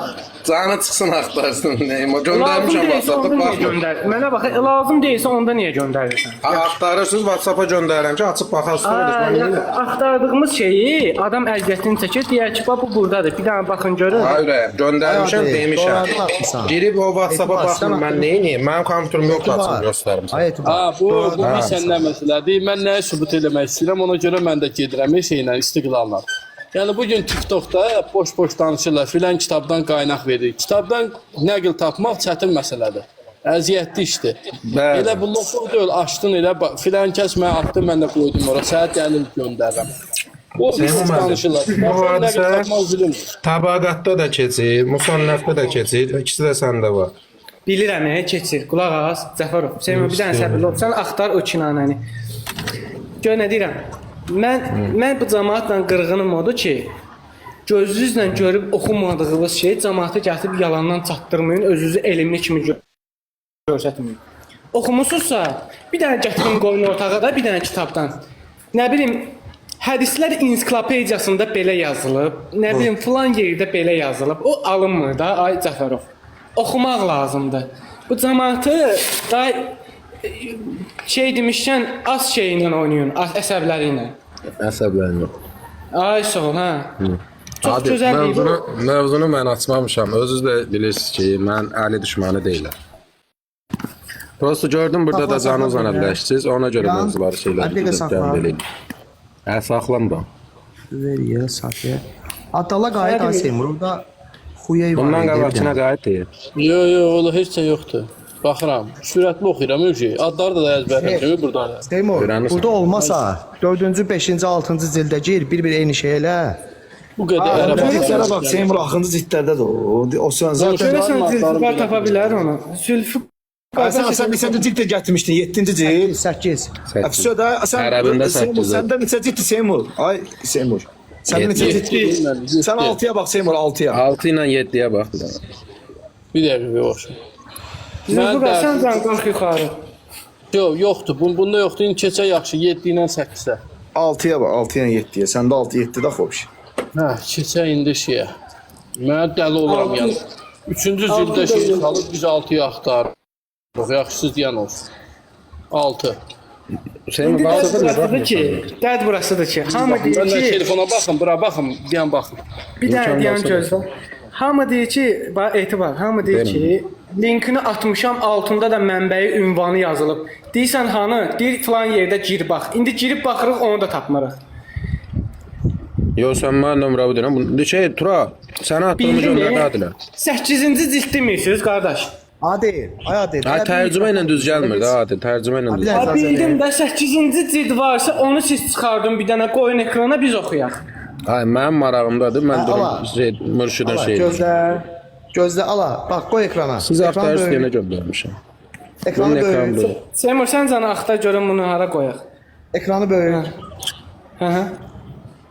Canı çıxsın axtarsın. Neymur lazım göndərmişəm deyilsə WhatsApp-da onda niyə baxmır. göndər? Mənə bax, lazım deyilsə onda niyə göndərirsən? Ha, axtarırsınız WhatsApp-a göndərirəm ki, açıb baxarsınız. Hə, Mən ya, neyim? axtardığımız şeyi adam əziyyətini çəkir, deyər ki, bax bu burdadır. Bir dənə baxın görün. Ay ürəyim, göndərmişəm, Ay, demişəm. doğrudan atmısan. Girib o WhatsApp-a Etibar, sən baxmır, mən atdın. neyniyim? Mənim kompüterim yoxdur, açım göstərim sənə. Ay etibar. Ha, bu bu Doğrudan bir səndən məsələdir. Mən nəyi sübut eləmək istəyirəm, ona görə mən də gedirəm şeylə, istiqlalla. Yəni bu gün TikTokda boş-boş danışırlar, filan kitabdan qaynaq verir. Kitabdan nəql tapmaq çətin məsələdir. Əziyyətli işdir. Bəli. Elə bu loxuq deyil, açdın elə filan kəs mənə atdı, mən də qoydum ora. Sənə dəlil göndərirəm. O Seymo boş müəllim, danışırlar. bu Kitabdan nəql hadisə tapmaq zülmdür. Tabaqatda da keçir, Musannəfdə də keçir, ikisi də səndə var. Bilirəm, keçir. Qulaq as, Cəfərov. Sən bir dənə səbirli ol. Sən axtar o Kinanəni. Gör nə deyirəm. Mən bu cəmaatla qırğınım odur ki, gözünüzlə görüb oxumadığınız şeyi cəmaata gətirib yalandan çatdırmayın, özünüzü elmli kimi göstərməyin. Oxumusunuzsa, bir dənə gətirin qoyun ortağa da, bir dənə kitabdan. Nə bilim, hədislər ensiklopediyasında belə yazılıb, nə bilim filan yerdə belə yazılıb. O alınmır da, ay Cəfərov. Oxumaq lazımdır. Bu cəmaatı da şey demişkən az şeylə oynayın, az əsəbləri ilə. Əsəblərim yox. Ay sağ ol, hə. Çox Adi, gözəl bir mövzunu mən açmamışam. Özünüz də bilirsiniz ki, mən Əli düşməni deyiləm. Prosta gördüm burada Saxla, da canı saxla uzana bunu. bilərsiniz. Ona görə Yan, mövzuları şeylər bir dəqiqə saxla. gəlib eləyim. Hə, saxlam da. Veriyə, Safiyə. Adala qayıt ay Seymur. Orada Xuyey var. Bundan idi bir qabaqçına dənə. qayıt deyir. Yox, yox, ola heç şey yoxdur. Baxıram. Sürətli oxuyuram öyle. Adları da əzbərləmişəm burdan. Seymur, Öyrənirsən. burada olmasa 4-cü, 5-ci, 6-cı cildə gir, bir-bir eyni şey elə. Bu qədər ərəb. Cildlərə bax, Seymur axıncı cildlərdə də o. O sən zaten Görəsən Zülfüqar tapa bilər onu. Zülfüqar Ay, sən neçənci cild də gətirmişdin? 7-ci cild. 8. Əfsə də sən Ərəbində Seymur, səkkiz. səndə neçə cilddir Seymur? Ay Seymur. Səndə neçə Yeddi. cilddir? Sən 6-ya bax Seymur, 6-ya. 6 ilə 7-yə bax bir dənə. Bir dəqiqə bir baxın. Zülfüqar sən can qalx yuxarı. Yox, yoxdur. Bunda yoxdur. İndi keçək yaxşı 7 ilə 8-ə. 6-ya bax, 6-ya 7-yə. Səndə 6 7 də xoş. Hə, keçək indi şeyə. Mən dəli oluram yəni. Üçüncü cildə şey salıb biz 6-yı axtarırıq. Yaxşısız deyən olsun. 6. Hüseyin İndi dərd baxdın mı? burasıdır ki, dərd burasıdır ki, hamı deyir Məndən ki, telefona baxın, bura baxın, deyən baxın. bir dənə İmkan deyən varsa gözlə. Hamı deyir ki, bax etibar, hamı deyir ki, linkini atmışam, altında da mənbəyi, ünvanı yazılıb. Deyirsən hanı? Deyir filan yerdə gir bax. İndi girib baxırıq, onu da tapmırıq. Yox, sən mənə nömrəvi deyirəm. Bu şey Tura, sənə atdığımı Bildim. göndərdi Adilə. 8-ci cild demirsiniz qardaş. Adil, ay Adil. Ay tərcümə ilə düz gəlmir də Adil, tərcümə ilə düz. Bir Ha, dənə bildim də 8-ci cild varsa onu siz çıxardın bir dənə qoyun ekrana biz oxuyaq. Ay mənim marağımdadır. Mən Hə, durum ala. şey, mürşidin Ala, şeyi. gözlə. Gözlə ala. Bax qoy ekrana. Siz Ekran axtarış böyük. deyənə göndərmişəm. Ekranı Bunun ekranı böyük. böyük. Seymur sən canı axtar görün bunu hara qoyaq. Ekranı böyük. Hı hı.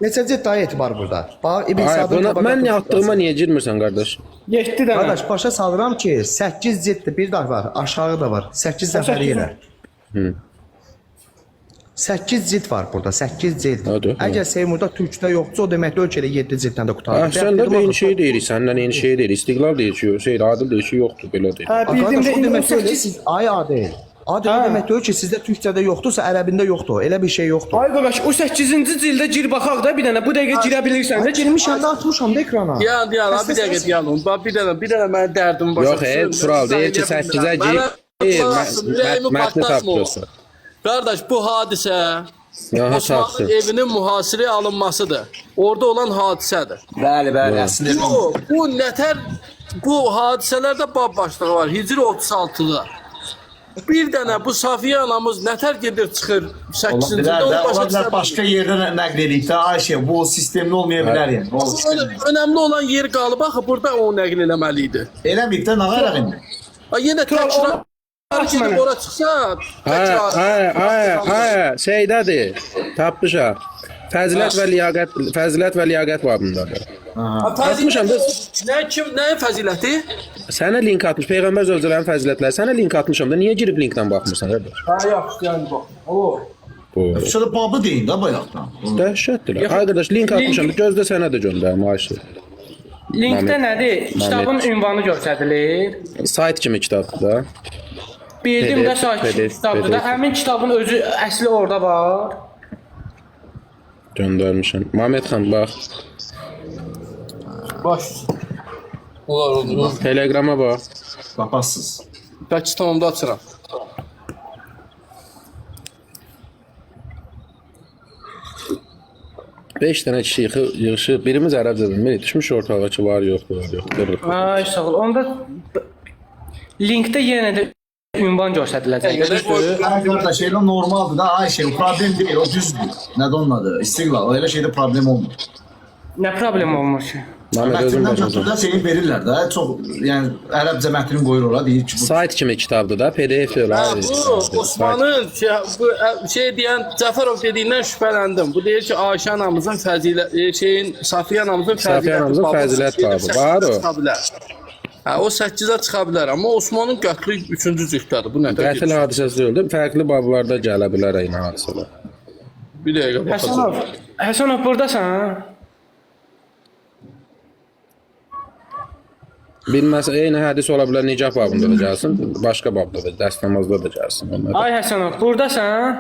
Neçə cild daha etibar burada? Bax İbn Ay Sadın buna Tabaqatı mən nə Kübrası. atdığıma niyə girmirsən qardaş? 7 dənə. Qardaş başa salıram ki, 8 cilddir, bir daha var, aşağı da var. 8 nəfəri ilə. 8 cild var burada, 8 cild. Hadi, Əgər Seymurda türkdə yoxdursa, o demək deyil ki, elə 7 cilddən də qurtarır. Ah, sən də eyni şeyi deyirik, səndən eyni şeyi deyirik. İstiqlal deyir ki, yox, şey, Adil deyir ki, yoxdur, belə deyir. Hə, bildim Qardaş, də o indi o demək deyil, 8 siz ay Adil. Adil o Hə. demək deyil ki, sizdə türkçədə yoxdursa, ərəbində yoxdur. Elə bir şey yoxdur. Ay qardaş, o 8-ci cildə gir baxaq da bir dənə. Bu dəqiqə girə bilirsən də. Girmişəm də atmışam da ekrana. Deyən, deyən, ha, bir dəqiqə deyən onu. Bax, bir dənə mənim dərdimi başa Yox, ey, Tural deyir ki, 8-ə gir. Ürəyimi Mətni partlatma. tapdırsın. Qardaş, bu hadisə Aha, Osmanlı tapdı. evinin mühasirəyə alınmasıdır. Orada olan hadisədir. Bəli, bəli, əslində. Bu nətər bu hadisələrdə bab başlığı var. Hicri 36-da. Bir dənə bu Safiyə anamız nətər gedir çıxır Ola 8-ci bilər ildə də, onu başa ola bilər düşə başqa yerdə nəql eləyib də Ayşə, bu sistemli olmaya bilər yəni. O sistemli. Önəmli olan yer qalıb axı burada onu nəql eləməli idi. Eləməyib də nə qaraq indi? Ha yenə təkrar at gedib mənə. ora çıxsa, Hə, təkrar. hə, hə, hə, şeydədir. Tapmışam. Fəzilət və liyaqət, fəzilət və liyaqət babındadır. Ha, Atmışam da. Nə kim nəyin fəziləti? Sənə link atmış Peyğəmbər zövcələrinin fəzilətləri. Sənə link atmışam da niyə girib linkdən baxmırsan qardaş? Ha, yaxşı, yəni bax. O. Bu Şurada babı deyin də bayaqdan. dəhşətdir. Ay qardaş link atmışam. Gözlə sənə də göndərim Ayşə. Linkdə Mehmet. nədir? Kitabın ünvanı göstərilir. Sayt kimi kitabdır da. Bildim də PDF, sayt PDF, kitabdır da. PDF. Həmin kitabın özü əsli orada var. Göndərmişəm. Mehmet xan bax. Baş. Olar olur. Telegrama bax. Papazsız. Bəlkə tamamda açıram. Beş dənə kişi yığışıb, birimiz ərəbcə bilmirik. Düşmüş ortalığa ki, var yox, var yox. Qırıq. Ay sağ ol. Onda linkdə yenə də ünvan göstəriləcək. Düzdür? Hə qardaş, elə normaldır da Ayşə, o problem deyil, o düzdür. Nə də onun adı? İstiqlal, elə şeydə problem olmur. Nə problem olmur ki? Mehmet özün Mətndən baxırsan. götürürlər, şeyi verirlər də. Çox, yəni ərəbcə mətnin qoyur ora, deyir ki, bu Sayt kimi kitabdır da, PDF deyil. Ha, abi. bu Osmanın şey, bu şey deyən Cəfərov dediyindən şübhələndim. Bu deyir ki, Ayşə anamızın fəzilət şeyin Safiyə anamızın Safiyə fəziləti anamızın babı fəzilət gedib babı. 8-ə Var o. Çıxa bilər. Hə, o 8-ə çıxa bilər, amma Osmanın qətli 3-cü cilddədir. Bu nə Qətl hadisəsi deyil, fərqli bablarda gələ bilər eyni hadisələr. Bir dəqiqə baxacağam. Həsənov, Həsənov burdasan? Bilməsə eyni hədis ola bilər nikah babında da gəlsin, başqa babda da, dəst namazda da gəlsin. Onlar da. Ay Həsənov, burdasan?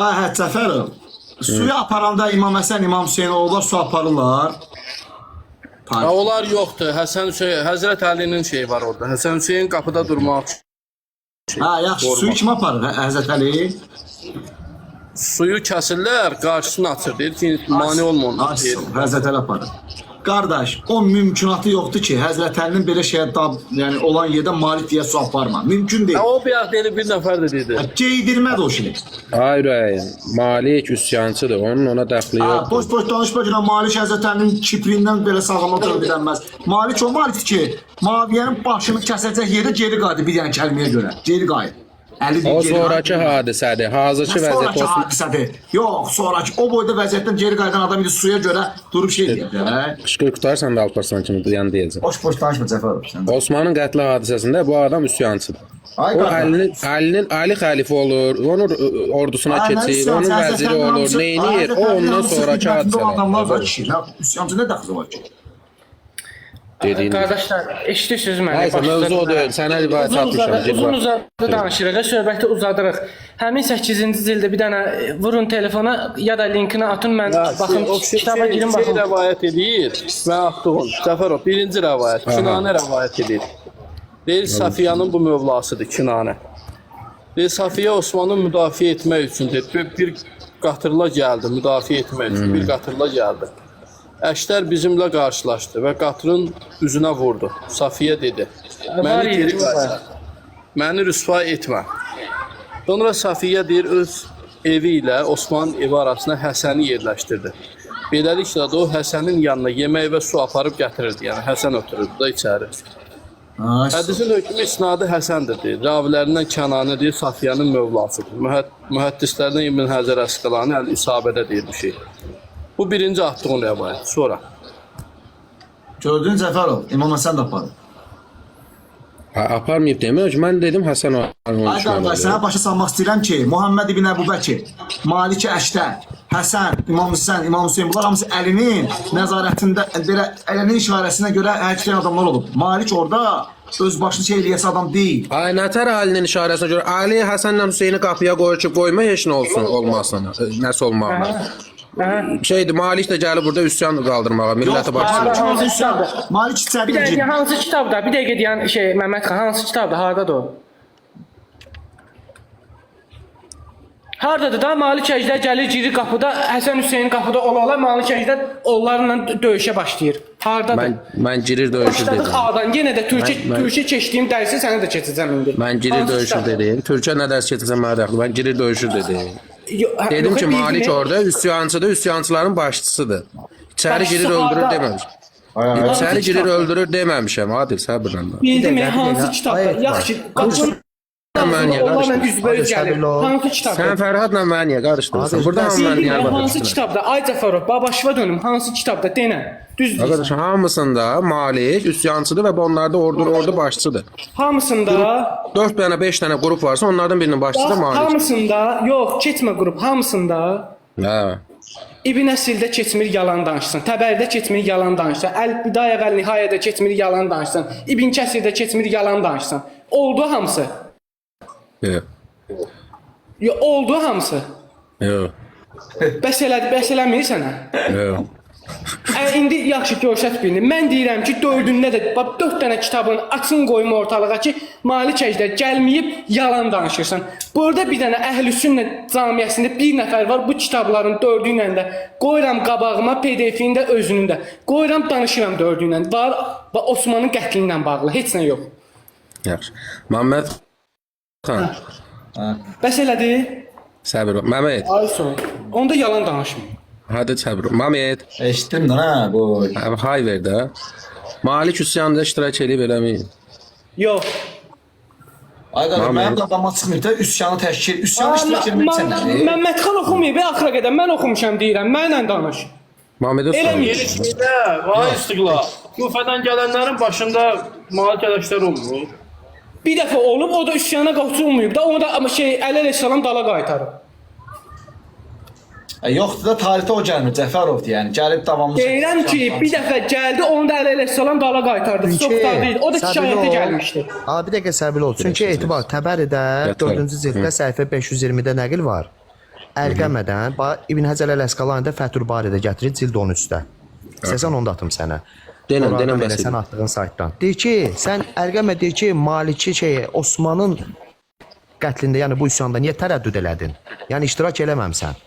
Ay hə Cəfərov. Suyu aparanda İmam Həsən, İmam Hüseyn onlar su aparırlar. Ha, onlar yoxdur. Həsən Hüseyn, Həzrət Əlinin şeyi var orada. Həsən Hüseyn qapıda durmaq. Hə, yaxşı, suyu kim aparır? Həzrət Əli? Suyu kəsirlər, qarşısını açır. Deyir ki, mane olma ona. Ay, Deyir. Həzrət Əli aparır. Qardaş, o mümkünatı yoxdur ki, Həzrət Əlinin belə şeyə dab, yəni olan yerdə malik deyə su aparma. Mümkün deyil. Ha, o bir dedi, bir nəfər də dedi. Hə, Geydirmədir o şey. Ay ürəyim, Malik üsyançıdır, onun ona dəxli Ha, yoxdur. boş-boş danışma ki, Malik Həzrət Əlinin kiprindən belə sağlam otura bilənməz. Malik o Malikdir ki, Maviyyənin başını kəsəcək yerə geri qayıdır bir dənə kəlməyə görə. Geri qayıdır. Əli O deyir, geri sonrakı qayıtdı. hadisədir. Hazırki Nə vəziyyət sonrakı Osman hadisədir. Yox, sonrakı o boyda vəziyyətdən geri qayıdan adam indi suya görə durub şey deyir. Hə? Qışqır qutarsan da Alparslan kimi yəni deyəcəm. Boş-boş danışma Cəfərov sən. də. Osmanın qətli hadisəsində bu adam üsyançıdır. Ay O qardaş. Əlinin Ali xəlifə olur, onun ordusuna Ay, mən keçir, üsyançı, onun Həzrət vəziri Əlinin olur, hamısı- neynir? Ay, O Həzrət Əlinin ondan hamısı sonrakı xidmətində olan adamlar var hadisələr. kişi. Nə üsyançı nə dəxli var ki? Dediyin. Qardaşlar, eşidirsiniz məni. Nəysə, mövzu o deyil. Sənə rivayət Uzun atmışam. uzadı, Gir uzun bax. uzadı danışırıq, söhbəti uzadırıq. Həmin 8-ci cildə bir dənə vurun telefona ya da linkini atın, mən baxım, O şey, kitaba girin şey baxın. rəvayət eləyir. Mən atdığım Cəfərov birinci rəvayət Kinanə rəvayət eləyir. Deyir Safiyanın bu mövlasıdır Kinanə. Deyir Safiyə Osmanı müdafiə etmək üçün deyir, bir qatırla gəldi müdafiə etmək üçün bir qatırla gəldi. Əşdər bizimlə qarşılaşdı və qatırın üzünə vurdu. Safiyə dedi: Var "Məni idi, geri var. qaytar. Məni rüsva etmə." Sonra Safiyə deyir öz evi ilə Osmanın evi arasına Həsəni yerləşdirdi. Beləliklə də o Həsənin yanına yemək və su aparıb gətirirdi. Yəni Həsən ötürürdü da içəri. Ay, Hədisin hökmü isnadı Həsəndir deyir. Ravilərindən Kənani deyir, Safiyanın mövlasıdır. Mühəddislərdən İbn Həzər Əsqalani Əl-İsabədə deyir bu şey. Bu birinci atdığın rəvayət. Sonra Gördün Cəfərov, İmam Həsən də aparır. Ha, aparmayıb demirəm ki, mən dedim Həsən onun Ay düşməni qardaş, sənə olur. başa salmaq istəyirəm ki, Muhammed ibn Əbu Bəkir, Malik Əştər, Həsən, İmam Hüseyn, İmam Hüseyn bunlar hamısı Əlinin nəzarətində, belə Əlinin işarəsinə görə hərəkət edən adamlar olub. Malik orada öz başını şey eləyəsi adam deyil. Ay nətər Əlinin işarəsinə görə Ali Həsənlə Hüseyni qapıya qoyur ki, qoyma heç nə olsun, olmasın, nəsə olmağına. Şeydir, Malik də gəlib burada üsyan qaldırmağa, milləti başçı. Malik Hansı orada üsyan. kitabda? Malik içəri Bir dəqiqə girir. hansı kitabda? Bir dəqiqə deyən şey Məmməd xan hansı kitabda? Hardadır o? Hardadır da Malik Əjdər gəlir girir qapıda Həsən Hüseyn qapıda ola-ola Malik Əjdər onlarla döyüşə başlayır. Hardadır? Mən girir döyüşür Başladıq dedim. A'dan. Yenə də türkə Mən- türkə keçdiyim dərsi sənə də keçəcəm indi. Mən girir Hansı döyüşür kitabda? dedim. Türkə nə dərs keçirsən mənə dəxli. Mən girir döyüşür dedim. Dedim Yox, ki, bildin, Malik orada üsyançıdır, üsyançıların başçısıdır. İçəri Başçısı girir öldürür harda? deməmişəm. Ay, ay. İçəri girir öldürür deməmişəm. Adil səbirlə. Bildim, Bir dəqiqə, bir hansı dəqiqə. kitabda? Ay, Yaxşı, qapının Mən niyə onlarla qarışdırırsan? üzbəüz Hadi, gəlir. səbirli ol. Hansı kitabda? Sən Fərhadla məni niyə qarışdırırsan? Adil, Burada hamı məni Bildim, niyə hansı qarışdırır? kitabda? Ay Cəfərov, babaşıva dönüm. Hansı kitabda? Denə. Düz deyirsən. Arkadaş hamısında Malik üsyançıdır və onlarda ordu başçıdır. Hamısında 4 dənə, 5 dənə qrup varsa onlardan birinin başçısı da bax, Malik. hamısında yox, keçmə qrup, hamısında Hə. İbn Əsildə keçmir yalan danışsın. Təbəridə keçmir yalan danışsın. Əl-Bidayə və Nihayədə keçmir yalan danışsın. İbn Kəsirdə keçmir yalan danışsın. Oldu hamısı. Yox. Yo, oldu hamısı. Yox. Bəs elədi, bəs eləmir sənə. Yox. İndi yaxşı görsət birini. Mən deyirəm ki, dördündə də bax dörd dənə kitabın açın qoyum ortalığa ki, Malik Əjdər gəlməyib yalan danışırsan. Burada bir dənə Əhlüsünnə camiəsində bir nəfər var bu kitabların dördü ilə də qoyuram qabağıma PDF-ini də özünün də. Qoyuram danışıram dördü ilə. Var bax, Osmanın qətli ilə bağlı heç nə yox. Yaxşı. Məmməd xan, Bəs elədi? səbir ol. Məmməd, Ay son. Onda yalan danışma. hadi səbir ol. Məmməd, Eşitdim də hə, bu. hə, hay ver də. Malik üsyanda iştirak eləyib eləməyib. Yox. Ay qardaş, Məmməd. mənim də adama çıxmır da üsyanı təşkil, üsyanı iştirak etmək sən. Məmməd xan oxumayıb axıra qədər. Mən oxumuşam deyirəm. Mənlə danış. Məmmədə Eləməyib. Şeydə, vay istiqlal. Kufədən gələnlərin başında Malik Ələşlər olmur. Bir dəfə olub, o da üsyana qoşulmayıb da, onu da amma şey Əli əleyhissalam dala qaytarıb. Yoxdur da tarixdə o gəlmir, Cəfərovdur yəni. Gəlib davamlı. Deyirəm ki, bir dəfə gəldi, onu da Əli əleyhissalam dala qaytardı. Çünki Çox da deyil. O da səbirli şikayətə ol. gəlmişdi. Ha, bir dəqiqə səbirli ol. Çünki etibar Təbəridə Gətirəm. 4-cü cilddə səhifə 520-də nəqil var. Əlqəmədən bax İbn Həcər əl-Əsqalani də Fəthül Baridə gətirir cild 13-də. İstəsən onu da atım sənə. Denən, Oradan denən elə bəs sən edin. atdığın saytdan. Deyir ki, sən Əlqəmə deyir ki, Maliki şey Osmanın qətlində, yəni bu üsyanda niyə tərəddüd elədin? Yəni iştirak eləməmsən.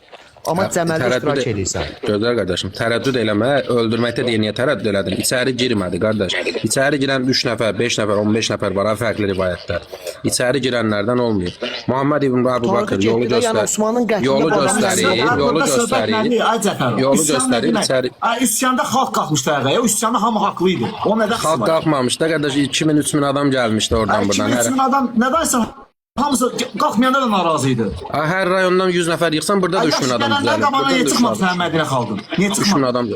Amma cəməldə iştirak eləyirsən. Gözəl qardaşım, tərəddüd eləmə, öldürməkdə deyə niyə tərəddüd elədin? İçəri girmədi qardaş. İçəri girən 3 nəfər, 5 nəfər, 15 nəfər var ha fərqli rivayətlər. İçəri girənlərdən olmayıb. Muhammed ibn Əbu Tordu Bakır yolu getdi də, yəni göstər. Osmanın qətlində Yolu babamın göstərir, yolu göstərir. Ay Cəfərov. Yolu üsyan nə göstərir, demək? içəri. Ay üsyanda xalq qalxmışdı ayağa. Üsyanda hamı haqlı idi. O nə dəxli Xalq var? qalxmamış da qardaş 2000 3000 adam gəlmişdi oradan Ay buradan. 2000 3000 adam nə danışsan? Hamısı qalxmayanda da narazı idi. Ha, hər rayondan 100 nəfər yığsan, burada da Ay, 3000 yaxşı, adam gələnlər düzəlir. qabağına Burada niyə da 3000 çıxmadı adam. sən Mədinə xalqın? Niyə 3000 çıxmadı? adam.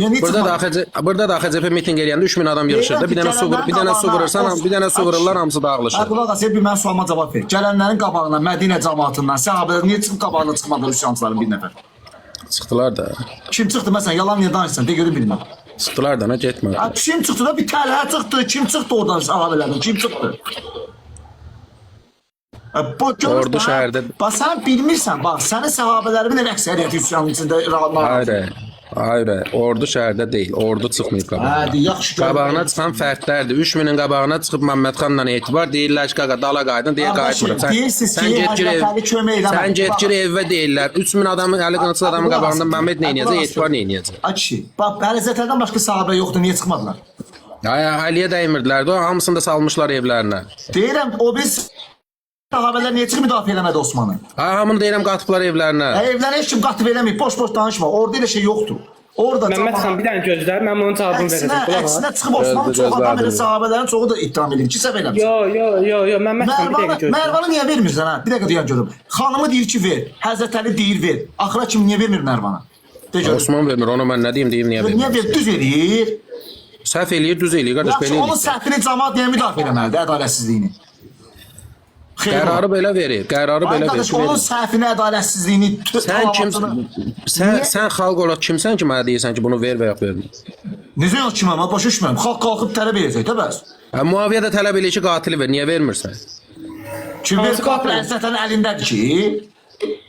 Ya niyə Burada da çıxmadı? AXC, burada da AXCP mitinq eləyəndə 3000 adam yığışır da, bir dənə su vur, bir dənə su vurursan, bir dənə su vururlar, hamısı Ha, dağılışır. qulaq as, bir mənim sualıma cavab ver. Gələnlərin qabağına Mədinə cəmaatından səhabələr niyə çıxıb qabağına çıxmadılar üsyançıların bir nəfər? Çıxdılar da. Kim çıxdı məsələn, yalan niyə danışırsan? De görüm bilməm. Çıxdılar da, nə getmə. Ha, kim çıxdı da bir təlhə çıxdı, kim çıxdı oradan səhabələrdən, kim çıxdı? Bu, görürsən, Ordu şəhərdə- Bax sən bilmirsən, bax sənin səhabələrimin elə əksəriyyəti üsyanın içində rahat. Hayır, hayır, ordu şəhərdə deyil, ordu çıxmayıb qabağına. Hə, yaxşı görürəm. Qabağına çıxan fərdlərdir. 3000-in qabağına çıxıb Məmmədxanla etibar deyirlər ki, qaqa dala qayıdın, deyə Qardaşım, qayıtmıram. Sən, deyirsiniz sən ki, get gir ev, Həzrət Əli kömək eləmədi. sən get gir evə deyirlər. 3000 adamın 50 qılınclı adamın Qulaq as. qabağında Məmməd nə Qulaq eləyəcək, as. etibar nə eləyəcək? Ay kişi, bax Həzrət Əlidən başqa sahabə yoxdur, niyə çıxmadılar? Ay, Əliyə dəymirdilər də, hamısını da salmışlar evlərinə. Deyirəm, o biz sahabələr niyə çıxıb müdafiə eləmədi Osmanı? Ha, hamını deyirəm qatıblar evlərinə. Hə, evlərə heç kim qatıb eləməyib, boş-boş danışma. Orada elə şey yoxdur. Orada Məmməd xan bir dənə gözlə, mən bunun cavabını əksinə, verəcəm. Qulaq as. əksinə çıxıb Osmanın Gözlə, çox adam gözlə. elə sahabələrin çoxu da ittiham edir ki, səhv eləmişsən. Yo, yo, yo, yo, Məmməd xan bir dəqiqə Mərvanı, gözlə. Mərvanı niyə vermirsən hə? Bir dəqiqə dayan görüm. Xanımı deyir ki, ver. Həzrət Əli deyir, ver. Axıra kimi niyə vermir Mərvanı? De görüm. Osman vermir, onu mən nə deyim, deyim niyə Niyə vermir? ver? Düz eləyir. Səhv eləyir, düz eləyir, qardaş, Yaxşı, belə onun eləyir. səhvini cəmaət niyə müdafiə eləməlidir, ədalətsizliyini? Xeyr Qərarı belə verir, qərarı Ay belə qardaş, verir. onun səhvini, ədalətsizliyini, Sən kim sən sən xalq olaraq kimsən ki, mənə deyirsən ki, bunu ver və ya vermə? Necə yox kiməm? Başa düşmürəm. Xalq qalxıb tələb eləyəcək də bəs. Hə, Muaviyə də tələb eləyir ki, qatili ver, niyə vermirsən? Kim ver Hansı qatil qatil? Həzrət Əlinin əlindədir ki.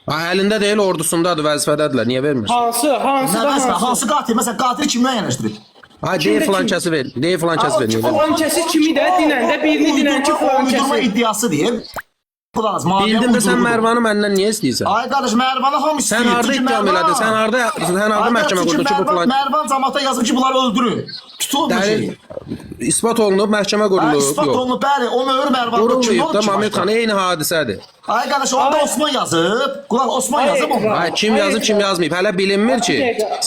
Ha, əlində deyil, ordusundadır, vəzifədədirlər, niyə vermirsən? Hansı, hansı Nə da məsələn, hansı? hansı qatil? Məsələn, qatili kim müəyyənləşdirib? Ha, deyir filan kəsi ver, deyir filan kəsi ver, niyə vermirsən? Filan kəsi kimi də dinəndə birini dinən ki, filan Uydurma kəsi. iddiası deyir. Qulaq as, Muaviyə Bildim də sən uydurdu. Mərvanı məndən niyə istəyirsən? Ay qardaş, Mərvanı hamı istəyir. Sən harda Çünki ittiham Mərvan- elədin? Sən harda sən harda Ay qardaş, məhkəmə çünki qurdun ki, bu Mərvan, filan Mərvan camaata yazıb ki, bunları öldürün. Tutulub bu dəlil şey. isbat olunub, məhkəmə Ha, qurulub, isbat yox. olunub, bəli, o möhür Mərvandır. Kim Qurulmayıb olub da ki Məmməd başqa? xan eyni hadisədir. Ay qardaş, onda Ay- Osman yazıb. Qulaq Osman Ay, yazıb onu. Ay kim yazıb, kim yazmayıb? Hələ bilinmir ki.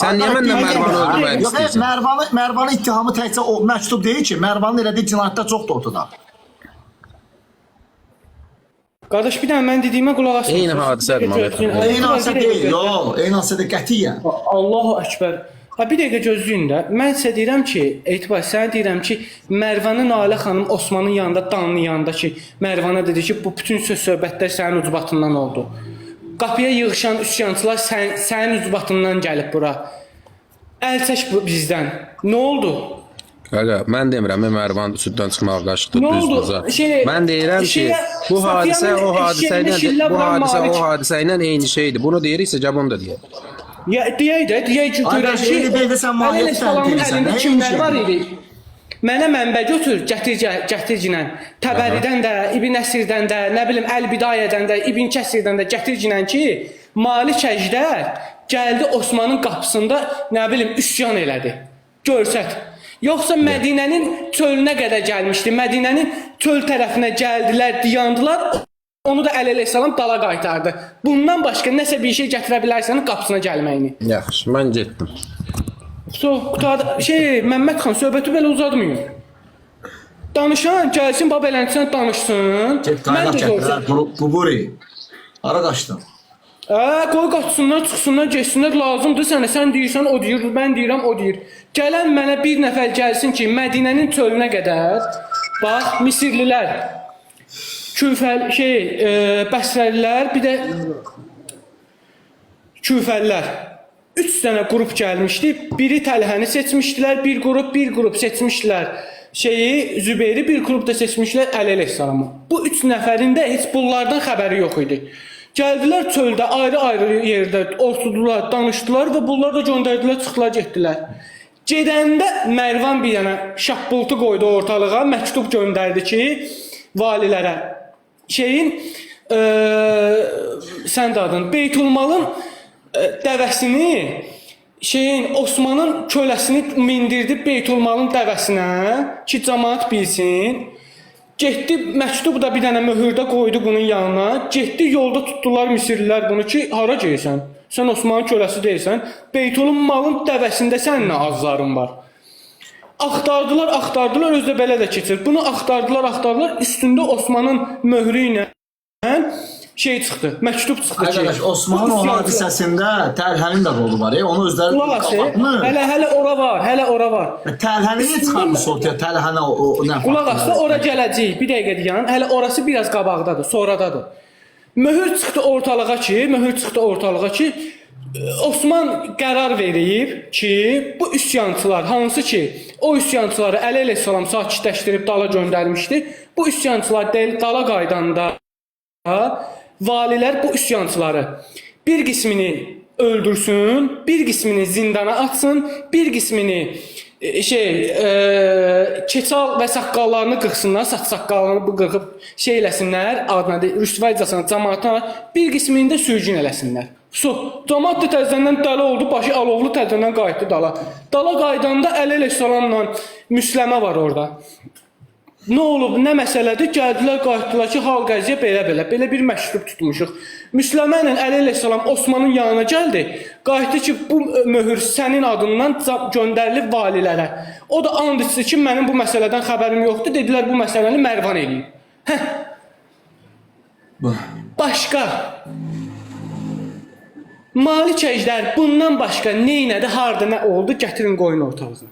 Sən niyə məndən Mərvanı öldürməyi Yox, istəyirsən? Mərvanı Mərvanın ittihamı təkcə o məktub deyil ki, Mərvanın elədiyi cinayətlər çoxdur ortada. Qardaş bir dənə mən dediyimə qulaq asma. Eyni hadisədir, Məmməd xan. Eyni hadisə deyil, yox, eyni hadisə deyil, qətiyyən. Allahu Əkbər. Ha bir dəqiqə gözləyin də. Mən sizə deyirəm ki, Etibar sənə deyirəm ki, Mərvanı Nalə xanım Osmanın yanında, Danın yanında ki, Mərvana dedi ki, bu bütün söz söhbətlər sənin ucbatından oldu. Qapıya yığışan üsyançılar sən, sənin ucbatından gəlib bura. Əl çək bu bizdən. Nə oldu? Qaqa, mən demirəm, Mərvan süddən çıxmağa qaçdı, Nə düzdür oldu? zat. Şey- Mən deyirəm ki, şeyə- bu hadisə o Safiyanın hadisə eşeğinə ilə şillə bu vuran hadisə o Malik. hadisə ilə eyni şeydir. Bunu deyiriksə, gəl bunu da deyək. Ya deyək də, deyək ki, Ay, görək qardaş, ki, eyni deyil də sən Əli mahiyyət Əleyhissalamın təhlil edirsən, əlində nə kimlər eyni var şeydir? idi? Mənə mənbə götür, gətir, gətirginən. Təbəridən də, İbn Əsirdən də, nə bilim Əl-Bidayədən də, İbn Kəsirdən də gətirginən ki, Malik Əjdər gəldi Osmanın qapısında, nə bilim, üsyan elədi. Görsət. Yoxsa Mədinənin çölünə qədər gəlmişdi. Mədinənin çöl tərəfinə gəldilər, dayandılar. Onu da Əli əleyhissalam dala qaytardı. Bundan başqa nəsə bir şey gətirə bilərsən qapısına gəlməyini. Yaxşı, mən getdim. So, qurtardı. Şey, Məmməd xan söhbəti belə uzatmayın. Danışan gəlsin, bax beləncə danışsın. Get Mən qaynaq də gətir, görsəm. hə, quburi. Hara qaçdın? Hə, qoy qaçsınlar, çıxsınlar, getsinlər, lazımdır sənə. Sən deyirsən, o deyir, mən deyirəm, o deyir. Gələn mənə bir nəfər gəlsin ki, Mədinənin çölünə qədər, bax, Misirlilər, Küfəl, şey, Bəsrəlilər, bir də Küfəllər. 3 dənə qrup gəlmişdi. Biri Təlhəni seçmişdilər, bir qrup, bir qrup seçmişdilər. Şeyi Zübeyri bir qrup da seçmişdilər Əli əleyhissalamı. Bu üç nəfərin də heç bunlardan xəbəri yox idi. Gəldilər çöldə ayrı-ayrı yerdə oturdular, danışdılar və bunlar da göndərdilər, çıxdılar, getdilər. Gedəndə Mərvan bir dənə şappıltı qoydu ortalığa, məktub göndərdi ki, valilərə şeyin sən də adın Beytulmalın dəvəsini şeyin Osmanın köləsini mindirdi Beytulmalın dəvəsinə ki, cəmaət bilsin. Getdi məktub da bir dənə möhürdə qoydu bunun yanına. Getdi yolda tutdular Misirlilər bunu ki, hara gedirsən? Sən Osmanın köləsi deyilsən. Beytulun malın dəvəsində sənin nə azların var? Axtardılar, axtardılar, özü də belə də keçir. Bunu axtardılar, axtardılar, üstündə Osmanın möhrü ilə şey çıxdı, məktub çıxdı ki, Qardaş, Osmanın bu o üsyançı- hadisəsində Təlhənin də rolu var. Onu özləri Qulaq as, qapatmır. hələ ora var, hələ ora var. Təlhəni niyə çıxarmış ortaya? Təlhənə o nə Qulaq as da ora gələcəyik. Bir dəqiqə dayan. Hələ orası biraz qabaqdadır, sonradadır. Möhür çıxdı ortalığa ki, möhür çıxdı ortalığa ki, Osman qərar verib ki, bu üsyançılar hansı ki, o üsyançıları Əli əleyhissalam sakitləşdirib dala göndərmişdi. Bu üsyançılar dala qayıdanda valilər bu üsyançıları bir qismini öldürsün, bir qismini zindana atsın, bir qismini keçal və saqqallarını qırxsınlar, saç saqqallarını bu qırxıb şey eləsinlər, adına rüsvaycasına camaata, bir qismini də sürgün eləsinlər. Su, camaat da təzədən dəli oldu, başı alovlu təzədən qayıtdı dala. Dala qayıdanda Əli əleyhissalamla Müsləmə var orada. Nə olub, nə məsələdir? Gəldilər, qayıtdılar ki, hal qəziyə belə-belə, belə bir məktub tutmuşuq. Müsləmə ilə Əli əleyhissalam Osmanın yanına gəldi. Qayıtdı ki, bu möhür sənin adından göndərilib valilərə. O da and içdi ki, mənim bu məsələdən xəbərim yoxdur. Dedilər, bu məsələni Mərvan eləyib. Hə. Başqa. Malik Əjdər bundan başqa nə elədi, harda nə oldu, gətirin qoyun ortalığa.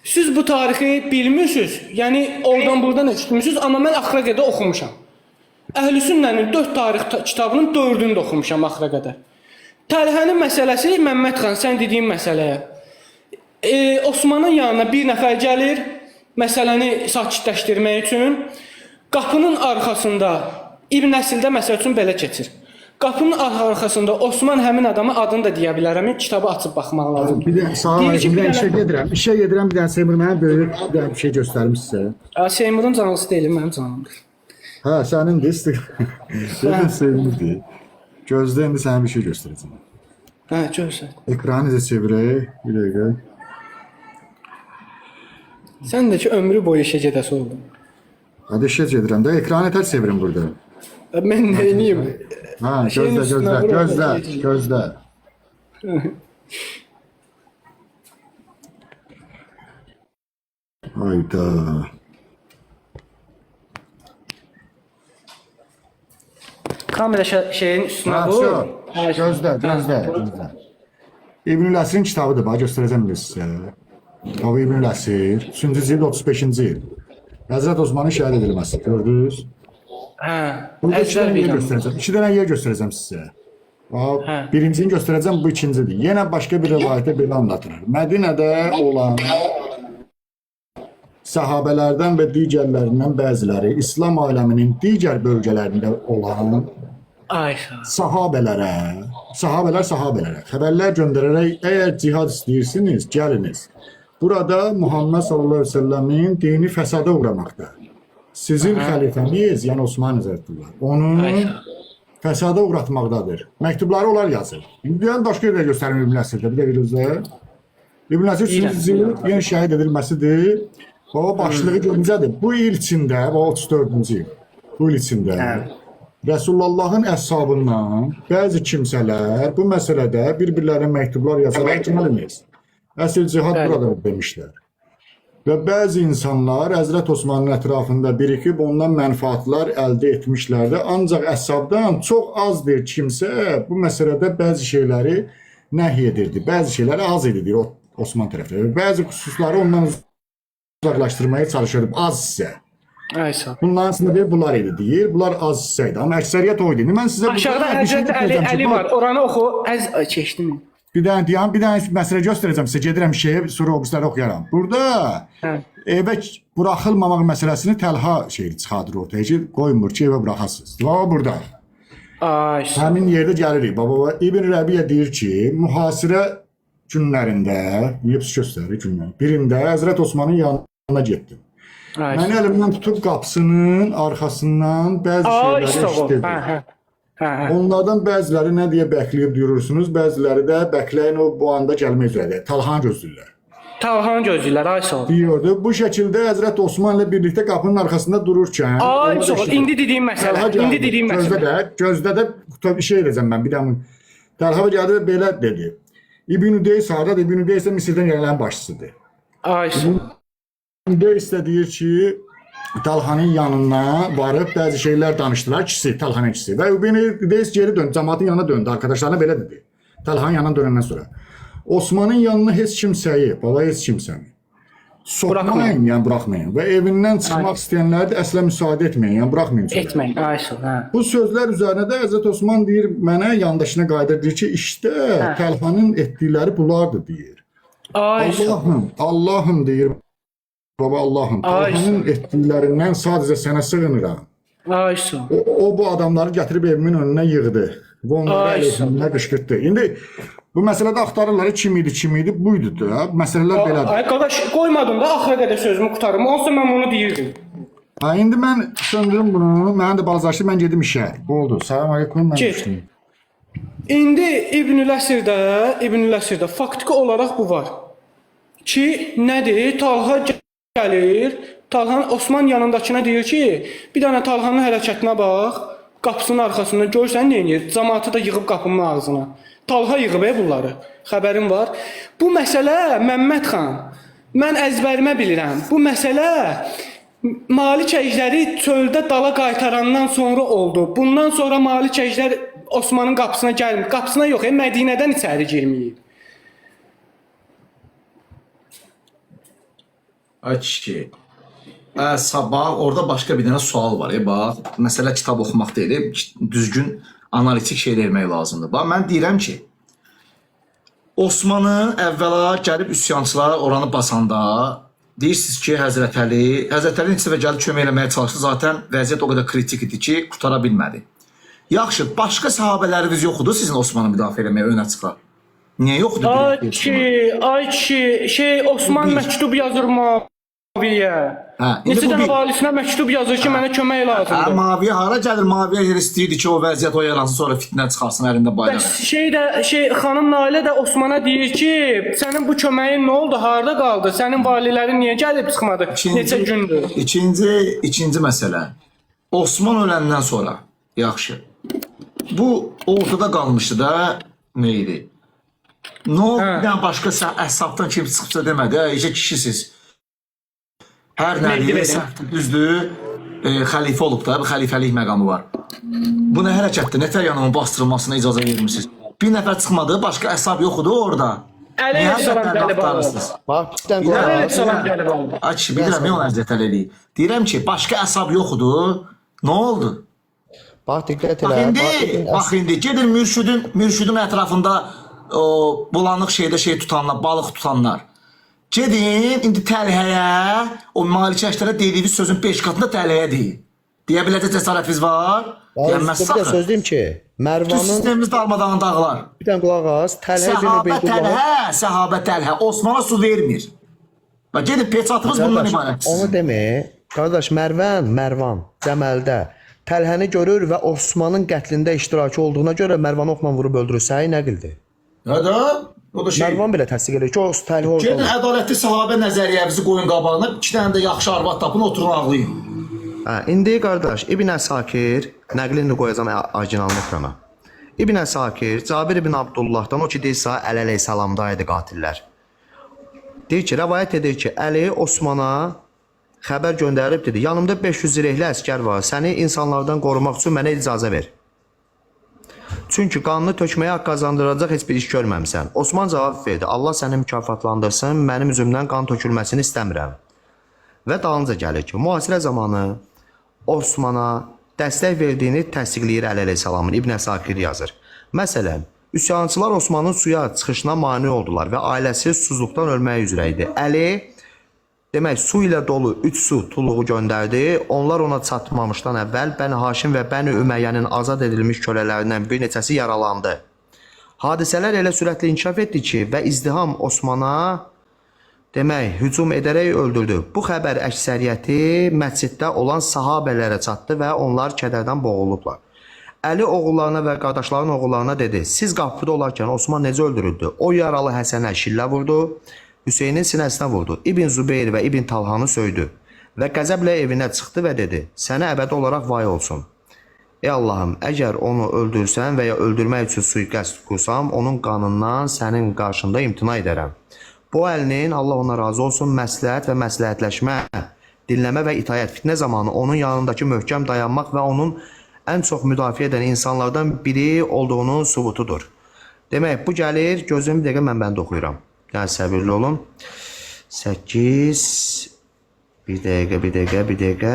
Siz bu tarixi bilmirsiniz. Yəni oradan buradan eşitmisiniz, amma mən axıra qədər oxumuşam. Əhl-i Sünnənin 4 tarix kitabının 4-ünü də oxumuşam axıra qədər. Təlhənin məsələsi Məmməd xan, sən dediyin məsələyə. Osmanın yanına bir nəfər gəlir məsələni sakitləşdirmək üçün. Qapının arxasında İbn Əsildə məsəl üçün belə keçir. Qapının arxasında Osman həmin adama adını da deyə bilərəm, kitabı açıb baxmaq lazımdır. Bir də salam Deyir ki, aleyküm. Bir bir dənə dənə- işə gedirəm. İşə gedirəm, bir dənə Seymur mənə böyük bir dənə bir şey göstərmiş sizə. Seymurun canlısı deyil, mənim canlımdır. Hə, sənindir. Dedim Seymurdur. Gözlə indi sənə bir şey göstərəcəm. Hə, görsən. Ekranı necə çevirək? Bir dəqiqə. Sən də ki ömrü boyu işə gedəsi oldun. Hadi işə gedirəm də. Ekranı tər çevirim burada. Mən nə edeyim? Hə, Şeyin gözlə, üstünə gözlə, vur, gözlə, orada gözlə. Hayda. Kamera şeyin üstünə Ha, vur. vur. Gözlə, gözlə, gözlə. İbnül Əsrin kitabıdır, bax göstərəcəm indi sizə. Bax İbnül Əsir, 3-cü cild 35-ci il. Həzrət Osmanın şəhid edilməsi, gördünüz? Hə. Burada iki Əzbər dənə yer bilirəm. göstərəcəm. İki dənə yer göstərəcəm sizə. Bax, Hə. birincini göstərəcəm, bu ikincidir. Yenə başqa bir rivayətdə belə anlatılır. Mədinədə olan sahabələrdən və digərlərindən bəziləri İslam aləminin digər bölgələrində olan Ay sağ ol. sahabələrə, sahabələr sahabələrə xəbərlər göndərərək əgər cihad istəyirsiniz, gəliniz. Burada Muhammed sallallahu əleyhi və səlləmin dini fəsada uğramaqda. Sizin xəlifəniz, yəni Osman Həzrətullah, onu Ay. fəsada uğratmaqdadır. Məktubları onlar yazır. İndi deyən başqa yerdə göstərim İbn Əsirdə, bir də bir özə. İbn Əsir İrəm. 3-cü il yenə şəhid edilməsidir. Baba başlığı görüncədir. Bu il içində, bu 34-cü il. Bu il içində Rəsulullahın əshabından bəzi kimsələr bu məsələdə bir-birlərinə məktublar yazaraq gəliniz. Əsl cihad Bəli. buradır demişlər. Və bəzi insanlar Həzrət Osmanın ətrafında birikib ondan mənfaatlar əldə etmişlərdi. Ancaq əshabdan çox az bir kimsə bu məsələdə bəzi şeyləri nəhy edirdi. Bəzi şeyləri az idi deyir Osman tərəfdə. Və bəzi xüsusları ondan uzaqlaşdırmaya çalışırdı. Az hissə. Ay sağ ol. Bunların içində bir bunlar idi deyir. Bunlar az hissə idi. Amma əksəriyyət o idi. İndi mən sizə Aşağıda burada bir şey Həzrət Əli, göstərəcəm ki, Əli bax, var. Oranı oxu. Əz Ay, keçdim. Bir dənə deyəm, bir dənə məsələ göstərəcəm sizə. Gedirəm şeyə, sonra o birisləri oxuyaram. Burada Hə. evə buraxılmamaq məsələsini Təlha şey çıxardır ortaya ki, qoymur ki, evə buraxasınız. Baba burada. Ay sağ ol. Həmin yerdə gəlirik. Baba İbn Rəbiyə deyir ki, mühasirə günlərində, niyə pis göstərir günlər? Birində Həzrət Osmanın yanına getdim. Ay sağ Məni ol. əlimdən tutub qapısının arxasından bəzi Ay şeyləri sağ ol. eşitdirdi. Hə, hə. Hə, hə. Onlardan bəziləri nə deyə bəkləyib durursunuz, bəziləri də bəkləyin o bu anda gəlmək üzrədir. Talhanı gözləyirlər. Talhanı gözləyirlər. Ay sağ ol. Diyordu. Bu şəkildə Həzrət Osman ilə birlikdə qapının arxasında dururkən Ay onlar sağ ol. eşidir. İndi dediyim məsələ. Təlha gəldi. İndi dediyim Gözdə məsələ. də, gözdə də bir şey edəcəm mən bir dənə. Təlha gəldi və belə dedi. İbn Üdeys hardadır? İbn Üdeys də Misirdən gələn başçısıdır. Ay sağ ol. Qeys də deyir ki, Talhanın yanına varıb bəzi şeylər danışdılar, kişisi, Talhanın kişisi. Və İbn Qeys geri döndü, cəmaatın yanına döndü, arkadaşlarına belə dedi. Talhanın yanına dönəndən sonra. Osmanın yanına heç kimsəyi, baba heç kimsəni soxmayın, yəni buraxmayın və evindən çıxmaq istəyənləri də əsla müsaadə etməyin, yəni buraxmayın çölə. Etməyin, Aysu, hə. Bu sözlər üzərinə də Həzrət Osman deyir mənə yandaşına qayıdır deyir ki, işte Təlhanın etdikləri bunlardır deyir. Aysu. Allahım, Allahım deyir baba Allahım. Ay. Təlhanın etdiklərindən sadəcə sənə sığınıram. Aysu. O bu adamları gətirib evimin önünə yığdı və onları Ay. əleyhinə qışqırtdı. İndi bu məsələdə axtarırlar kim idi, kim idi, buydu da. Məsələlər belədir. Ay qardaş, qoymadım da axıra qədər sözümü qurtarım. Onsuz mən bunu deyirdim. Ha, indi mən söndürüm bunu. Mənim də balacaşdı, mən gedim işə. Oldu. Salam aleyküm, mən Get. düşdüm. İndi İbnül Əsirdə, İbnül Əsirdə faktiki olaraq bu var. Ki nədir? Talha gəlir, Talhan Osman yanındakına deyir ki, bir dənə Talhanın hərəkətinə bax, qapısının arxasında görsən nə edir? Camaatı da yığıb qapının ağzına. Talha yığıb bunları. Xəbərim var. Bu məsələ Məmməd xan, mən əzbərimə bilirəm. Bu məsələ Malik əjdəri çöldə dala qaytarandan sonra oldu. Bundan sonra Malik əjdər Osmanın qapısına gəlmir. Qapısına yox, Mədinədən içəri girməyib. Ay kişi. Sabah orada başqa bir dənə sual var. Bax, məsələ kitab oxumaq deyil, düzgün analitik şey vermək lazımdır. Bax, mən deyirəm ki, Osmanı əvvəla gəlib üsyançılar oranı basanda deyirsiniz ki, Həzrət Əli, Həzrət Əli neçə dəfə gəlib kömək eləməyə çalışdı. Zaten vəziyyət o qədər kritik idi ki, qurtara bilmədi. Yaxşı, başqa səhabələriniz yox idi sizin Osmanı müdafiə eləməyə önə çıxan? Niyə yoxdur? Ay kişi, ay kişi, şey Osman məktub yazır Maviyə. Hə, indi Neçə bu dənə bir. valisinə məktub yazır ki, mənə kömək Hə, lazımdır. Maviyə hara gəlir? Maviyə yer istəyirdi ki, o vəziyyət o yaransın, sonra fitnə çıxarsın əlində bayraq. Bəs şey də şey xanım Nailə də Osmana deyir ki, sənin bu köməyin nə oldu? Harda qaldı? Sənin valilərin niyə gəlib çıxmadı? Neçə gündür? İkinci məsələ. Osman öləndən sonra, yaxşı. Bu ortada qalmışdı da nə idi? Nə oldu? Hə. Bir dənə başqa əshabdan kim çıxıbsa demədi, hə, işə kişisiz. Hər nə Mehdi deyir, verin. səhvdir, düzdür, xəlifə olub da, bu xəlifəlik məqamı var. Bu nə hərəkətdir? Nətər yanımın bastırılmasına icazə vermisiniz? Bir nəfər çıxmadı, başqa əshab yox idi orada. Əleyhissalam Niyə gəlib aldı. axtarırsınız? Bax, bir dənə Bir dənə- qulaq as. Əleyhissalam gəlib aldı. Ay kişi, bilirəm, mən onu əziyyət eləyir. Deyirəm ki, başqa əshab yox idi. Nə oldu? Bax, diqqət Bax elə. indi, Bax, İbn bax indi gedin mürşüdün ətrafında o bulanıq şeydə şey tutanlar, balıq tutanlar. Gedin indi Təlhəyə, o Malik Əştərə dediyiniz sözün 5 qatında Təlhəyə deyin. Deyə biləcək cəsarətiniz var? Deyənməz Bir də saxı. söz deyim ki, Bütün Mərvanın sistemimiz darmadağın dağlar. bir dənə qulaq as, Təlhə ibn Səhabə Ubeydullah. Təlhə, səhabə Təlhə Osmana su vermir. Bax gedin peçatımız bundan Qardaş, ibarət. onu demə. Qardaş, Mərvan Cəməldə Təlhəni görür və Osmanın qətlində iştirakı olduğuna görə Mərvanı oxla vurub öldürür. Səhi nəqildir. Hə də, o da şey. Mərvan belə təsdiq edir ki, o Təlhə orada Gedin olub. ədalətli səhabə nəzəriyyənizi qoyun qabağına, iki dənə də yaxşı arvad tapın, oturun ağlayın. Hə, indi qardaş, İbn Əsakir nəqlini qoyacam orijinalını ekrana. İbn Əsakir Cabir ibn Abdullahdan o ki deyirsə Əli əleyhissalamda idi qatillər. Deyir ki, rəvayət edir ki, Əli Osmana xəbər göndərib dedi: "Yanımda 500 zirehli əsgər var. Səni insanlardan qorumaq üçün mənə icazə ver." Çünki qanını tökməyə haqq qazandıracaq heç bir iş görməmisən. Osman cavab verdi: "Allah səni mükafatlandırsın. Mənim üzümdən qan tökülməsini istəmirəm." Və dalınca gəlir ki, mühasirə zamanı Osmana dəstək verdiyini təsdiqləyir Əli əleyhissalamın İbn Əsakir yazır. Məsələn, üsyançılar Osmanın suya çıxışına mane oldular və ailəsi susuzluqdan ölməyə üzrə idi. Əli demək su ilə dolu 3 su tuluğu göndərdi. Onlar ona çatmamışdan əvvəl Bəni Haşim və Bəni Üməyyənin azad edilmiş kölələrindən bir neçəsi yaralandı. Hadisələr elə sürətlə inkişaf etdi ki, və izdiham Osmana demək, hücum edərək öldürdü. Bu xəbər əksəriyyəti məsciddə olan sahabələrə çatdı və onlar kədərdən boğulublar. Əli oğullarına və qardaşlarının oğullarına dedi: "Siz qapıda olarkən Osman necə öldürüldü? O yaralı Həsənə şillə vurdu, Hüseynin sinəsinə vurdu. İbn Zübeyir və İbn Talhanı söydü və qəzəblə evinə çıxdı və dedi: Sənə əbədi olaraq vay olsun. Ey Allahım, əgər onu öldürsən və ya öldürmək üçün sui-qəsd qursam, onun qanından sənin qarşında imtina edərəm. Bu əlinin, Allah ona razı olsun, məsləhət və məsləhətləşmə, dinləmə və itaət fitnə zamanı onun yanındakı möhkəm dayanmaq və onun ən çox müdafiə edən insanlardan biri olduğunun sübutudur. Demək, bu gəlir, gözüm bir dəqiqə mən bəndə oxuyuram. Yəni səbirli olun. 8 bir dəqiqə, bir dəqiqə, bir dəqiqə.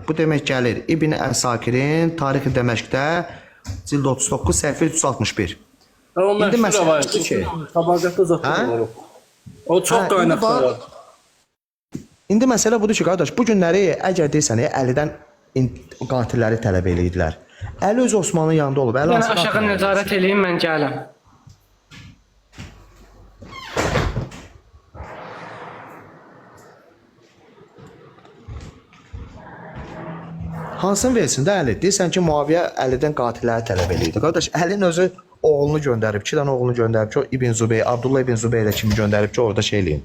Bu demək gəlir İbn Əsakirin Tarix-i Dəməşqdə cild 39 səhifə 361. O İndi məşhur məsələ rəvayət. budur ki- Tabaqatda zaten Hə? var o. O çox Hə, indi qaynaqda bax- var. İndi məsələ budur ki, qardaş, bu günləri əgər deyirsən, Əlidən qatilləri tələb eləyirdilər. Əli öz Osmanın yanında olub. Əli Bir dənə hansı aşağı qatilləri nəzarət eləyim, mən gələm. Hansını versin də Əli? Deyirsən ki, Muaviyə Əlidən qatilləri tələb eləyirdi. Qardaş, Əlin özü oğlunu göndərib, 2 dənə oğlunu göndərib ki, o İbn Zubeyr, Abdullah İbn Zubeyrə kimi göndərib ki, orada şey eləyin.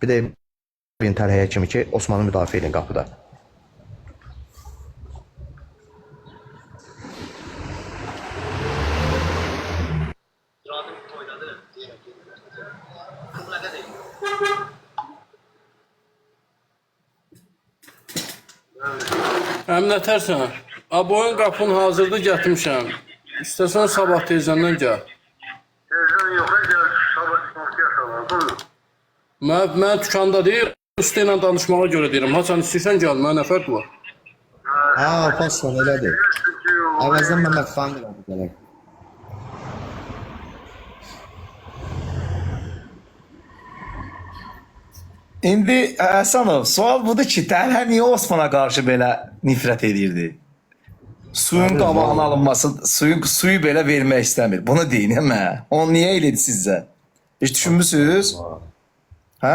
Bir də İbn Təlhəyə kimi ki, Osmanı müdafiə eləyin qapıda. Əmin ətərsən. Aboyun qapın hazırdır, gətirmişəm. İstəsən sabah tezəndən gəl. Tezden yoxa gəl, sabah ortaya salar. Buyur. Mən dükanda deyil, usta ilə danışmağa görə deyirəm. Haçan istəyirsən gəl, mənə nə fərqi var? Hə, Alparslan elədir. Çünki o Əvəzdən Məmməd xan elədi gələk. İndi Həsənov, sual budur ki, Təlhə niyə Osmana qarşı belə nifrət edirdi? Suyun qabağına alınması, suyu belə vermək istəmir. Bunu deyin mənə. Onu niyə elədi sizcə? Heç düşünmüsünüz? Hə?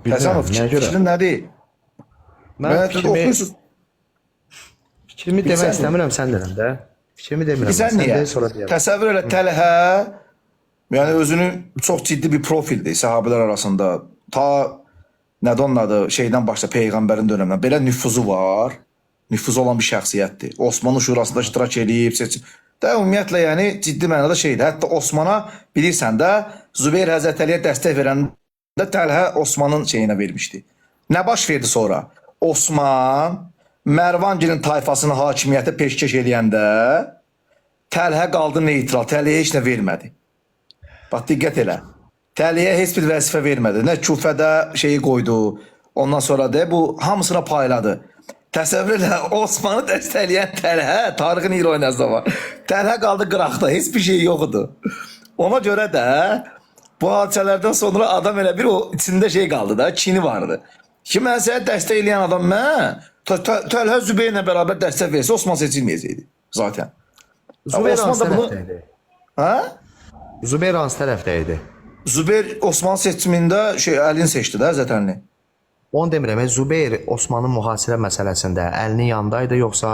Həsənov, Bilmirəm, nəyə görə? fikrin nədir? Mən Mən fikrimi, oxuyursunuz. fikrimi demək Bilirsən istəmirəm, sən deyirəm də. Fikrimi demirəm. Bilirsən Sən niyə? de, sonra deyərəm. Təsəvvür elə Təlhə, yəni özünü çox ciddi bir profildir səhabələr arasında. Ta nədir onun adı, şeydən başla peyğəmbərin dönəmindən belə nüfuzu var. Nüfuzu olan bir şəxsiyyətdir. Osmanlı şurasında iştirak eləyib, seçim. də ümumiyyətlə yəni ciddi mənada şeydir. Hətta Osmana bilirsən də Zübeyir Həzrət Əliyə dəstək verəndə Təlhə Osmanın şeyinə vermişdi. Nə baş verdi sonra? Osman Mərvangilin tayfasını hakimiyyətə peşkəş eləyəndə Təlhə qaldı neytral. Təlhəyə heç nə vermədi. Bax diqqət elə. Təlhəyə heç bir vəzifə vermədi. Nə Kufədə şeyi qoydu. Ondan sonra da bu hamısına payladı. Təsəvvür elə Osmanı dəstəkləyən Təlhə tarixin ironiyası da var. Təlhə qaldı qıraqda, heç bir şey yox idi. Ona görə də bu hadisələrdən sonra adam elə bir o içində şey qaldı da, kini vardı. Ki mən sənə dəstək eləyən adam mən Təlhə Zübeyrlə bərabər dəstək versə Osman seçilməyəcəkdi zaten. Zübeyir Osman hansı da bunu- tərəfdə idi? Hə? Zübeyir hansı tərəfdə idi? Zübeyir Osman seçimində şey Əlini seçdi də Həzrət Əlini. Onu demirəm. Zübeyir Osmanın mühasirə məsələsində əlinin yanındaydı yoxsa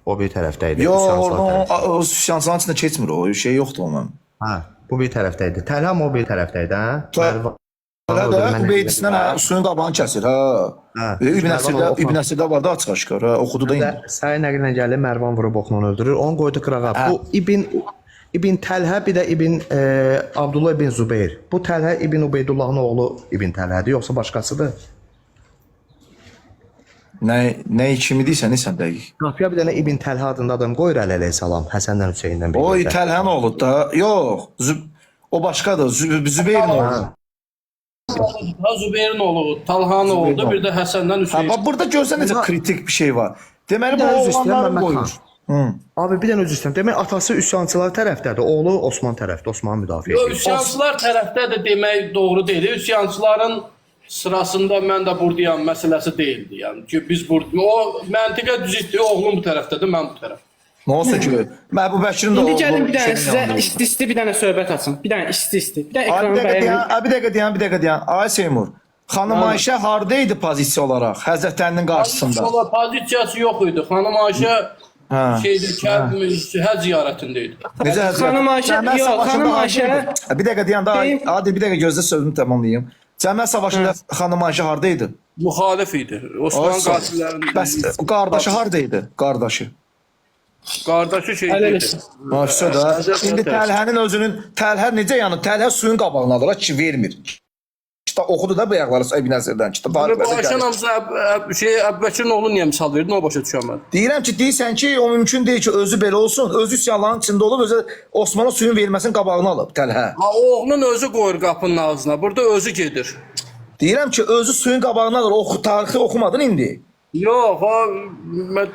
o bir tərəfdə idi? Yox, Üsyançılar orada tərəfdə. o üsyançıların içində keçmir o, şey yoxdur onun. Hə, bu bir tərəfdə idi. Təlhə o bir tərəfdə idi, hə? Təlhə də Ubeydisinə hə, suyun qabağını kəsir, hə. Hə. İbn Mərvan Əsirdə, oxla. İbn Əsirdə var da açıq-aşkar, hə, oxudu da indi. Səhih nəqllə gəlir, Mərvan vurub oxla onu öldürür. Onu qoydu qırağa. Bu İbn Təlhə bir də İbn Abdullah İbn Zübeyir. Bu Təlhə İbn Ubeydullahın oğlu İbn Təlhədir, yoxsa başqasıdır? Nə kimi deyirsən, sən dəqiq. Qapıya bir dənə İbn Təlhə adında adam qoyur Əli əleyhissalam, Həsənlə Hüseyndən bir O yerdə. Təlhənin oğludur da. Yox, o başqadır. Zübeyrin oğlu. Ha Zübeyrin oğlu, Talhanın oğlu, bir də Həsəndən Hə, Hüseyin. bax burada görsən necə kritik bir şey var. Deməli Bir bu dənə üzr istəyirəm oğlanları Məmməd qoyur. xan. Abi bir dənə üzr istəyirəm. Demək atası üsyançılar tərəfdədir, oğlu Osman tərəfdə, Osmanı müdafiə Yox, edir. üsyançılar tərəfdədir demək doğru deyil. Üsyançıların sırasında mən də burdayam məsələsi deyildi. Yəni ki, biz burada o məntiqə düz idi, oğlum bu tərəfdədir, mən bu tərəfdə. Nə olsun ki? Əbu Bəkirin də İndi oğlu gəlin bir dənə şeyin sizə yanında oldu. isti-isti bir dənə söhbət açım. Bir dənə isti-isti. Bir dənə Ay, bir ekranı dəqiqə bəyənin. dayan, ay, bir dəqiqə dayan, bir dəqiqə dayan. Ay Seymur, xanım Ayşə harda idi pozisiya olaraq Həzrət Əlinin qarşısında? Sola pozisiyası yox idi. Xanım Ayşə Hə. şeydə Kəb həcc ziyarətində idi. Necə Həzrət? Xanım Ayşə- Cəməl yox, savaşında xanım harda Ayşə- idi? Bir dəqiqə dayan da, Deyim- Adil bir dəqiqə gözlə sözümü tamamlayım. Cəməl savaşında xanım Ayşə harda idi? Müxalif idi. Osman Ay, qatillərinin Bəs qardaşı harda idi? Qardaşı. Qardaşı şey Əl dedi. eləsin. Başda da. İndi Təlhənin özünün Təlhə necə yəni Təlhə suyun qabağını alır, ha, ki vermir. Kitab oxudu da bayaqları İbn Əsirdən kitab Bu tarixlərdə Ayşə gəlir. anamıza şey Əbubəkirin oğlunu niyə misal verdin? O başa düşəmədim. Deyirəm ki, deyirsən ki, o mümkün deyil ki, özü belə olsun. Özü üsyanların içində olub, özü Osmana suyun verilməsinin qabağını alıb Təlhə. Ha oğlunun özü qoyur qapının ağzına. Burada özü gedir. Deyirəm ki, özü suyun qabağını alır. Oxu, tarixi oxumadın indi. Yox, o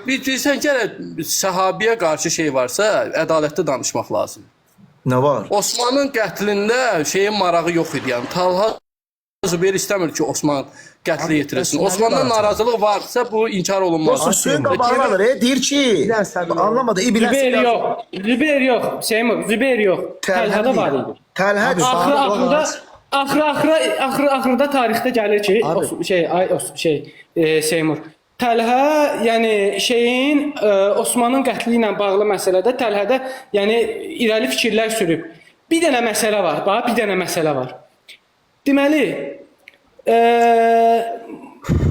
bir deyirsən ki, hələ səhabiyə qarşı şey varsa, ədalətli danışmaq lazım. Nə var? Osmanın qətlində şeyin marağı yox idi. Yəni Talha Zübeyir istəmir ki, Osman qətlə yetirilsin. Osmandan narazılıq varsa bu inkar olunmaz. Dostum suyun qabağını alır. Deyir ki, anlamadı. İbn Zübeyir Əsir yox. Zübeyir yox. Seymur, Zübeyir yox. Təlhədə var idi. Təlhə Axırı axırda axırı axıra axırı axırda tarixdə gəlir ki, Abi. Os, şey, ay Os, şey, Seymur. Təlhə, yəni şeyin Osmanın qətli ilə bağlı məsələdə Təlhədə yəni irəli fikirlər sürüb. Bir dənə məsələ var, bax, bir dənə məsələ var. Deməli,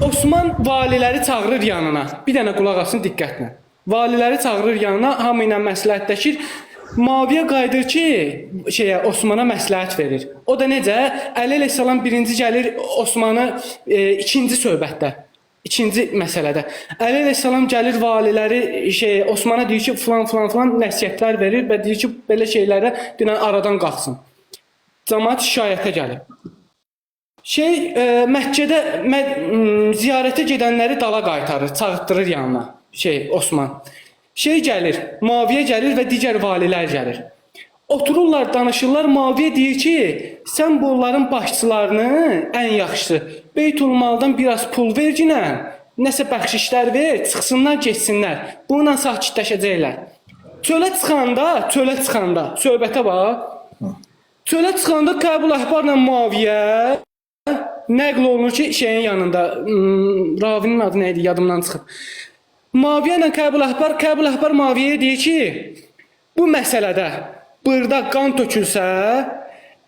Osman valiləri çağırır yanına. Bir dənə qulaq asın diqqətlə. Valiləri çağırır yanına, hamı ilə məsləhətləşir. Maviyə qayıdır ki, şeyə Osmana məsləhət verir. O da necə? Əli əleyhissalam birinci gəlir Osmanı ikinci söhbətdə. İkinci məsələdə. Əli əleyhissalam gəlir valiləri şey Osmana deyir ki, filan filan filan nəsihətlər verir və deyir ki, belə şeylərə dinən aradan qalxsın. Camaat şikayətə gəlib. Şey, Məkkədə ziyarətə gedənləri dala qaytarır, çağırtdırır yanına. Şey, Osman. Şey gəlir, Maviyə gəlir və digər valilər gəlir. Otururlar, danışırlar. Maviyə deyir ki, sən bunların başçılarını ən yaxşısı Beytulmaldan biraz pul ver ginə, nəsə bəxşişlər ver, çıxsınlar, getsinlər. Bununla sakitləşəcəklər. Çölə çıxanda, söhbətə bax. Çölə çıxanda Kəbul Əhbarla Maviyə nəql olunur ki, şeyin yanında, ravinin adı nə idi, yadımdan çıxıb. Maviyə ilə Kəbul Əhbar, Kəbul Əhbar Maviyəyə deyir ki, bu məsələdə burada qan tökülsə,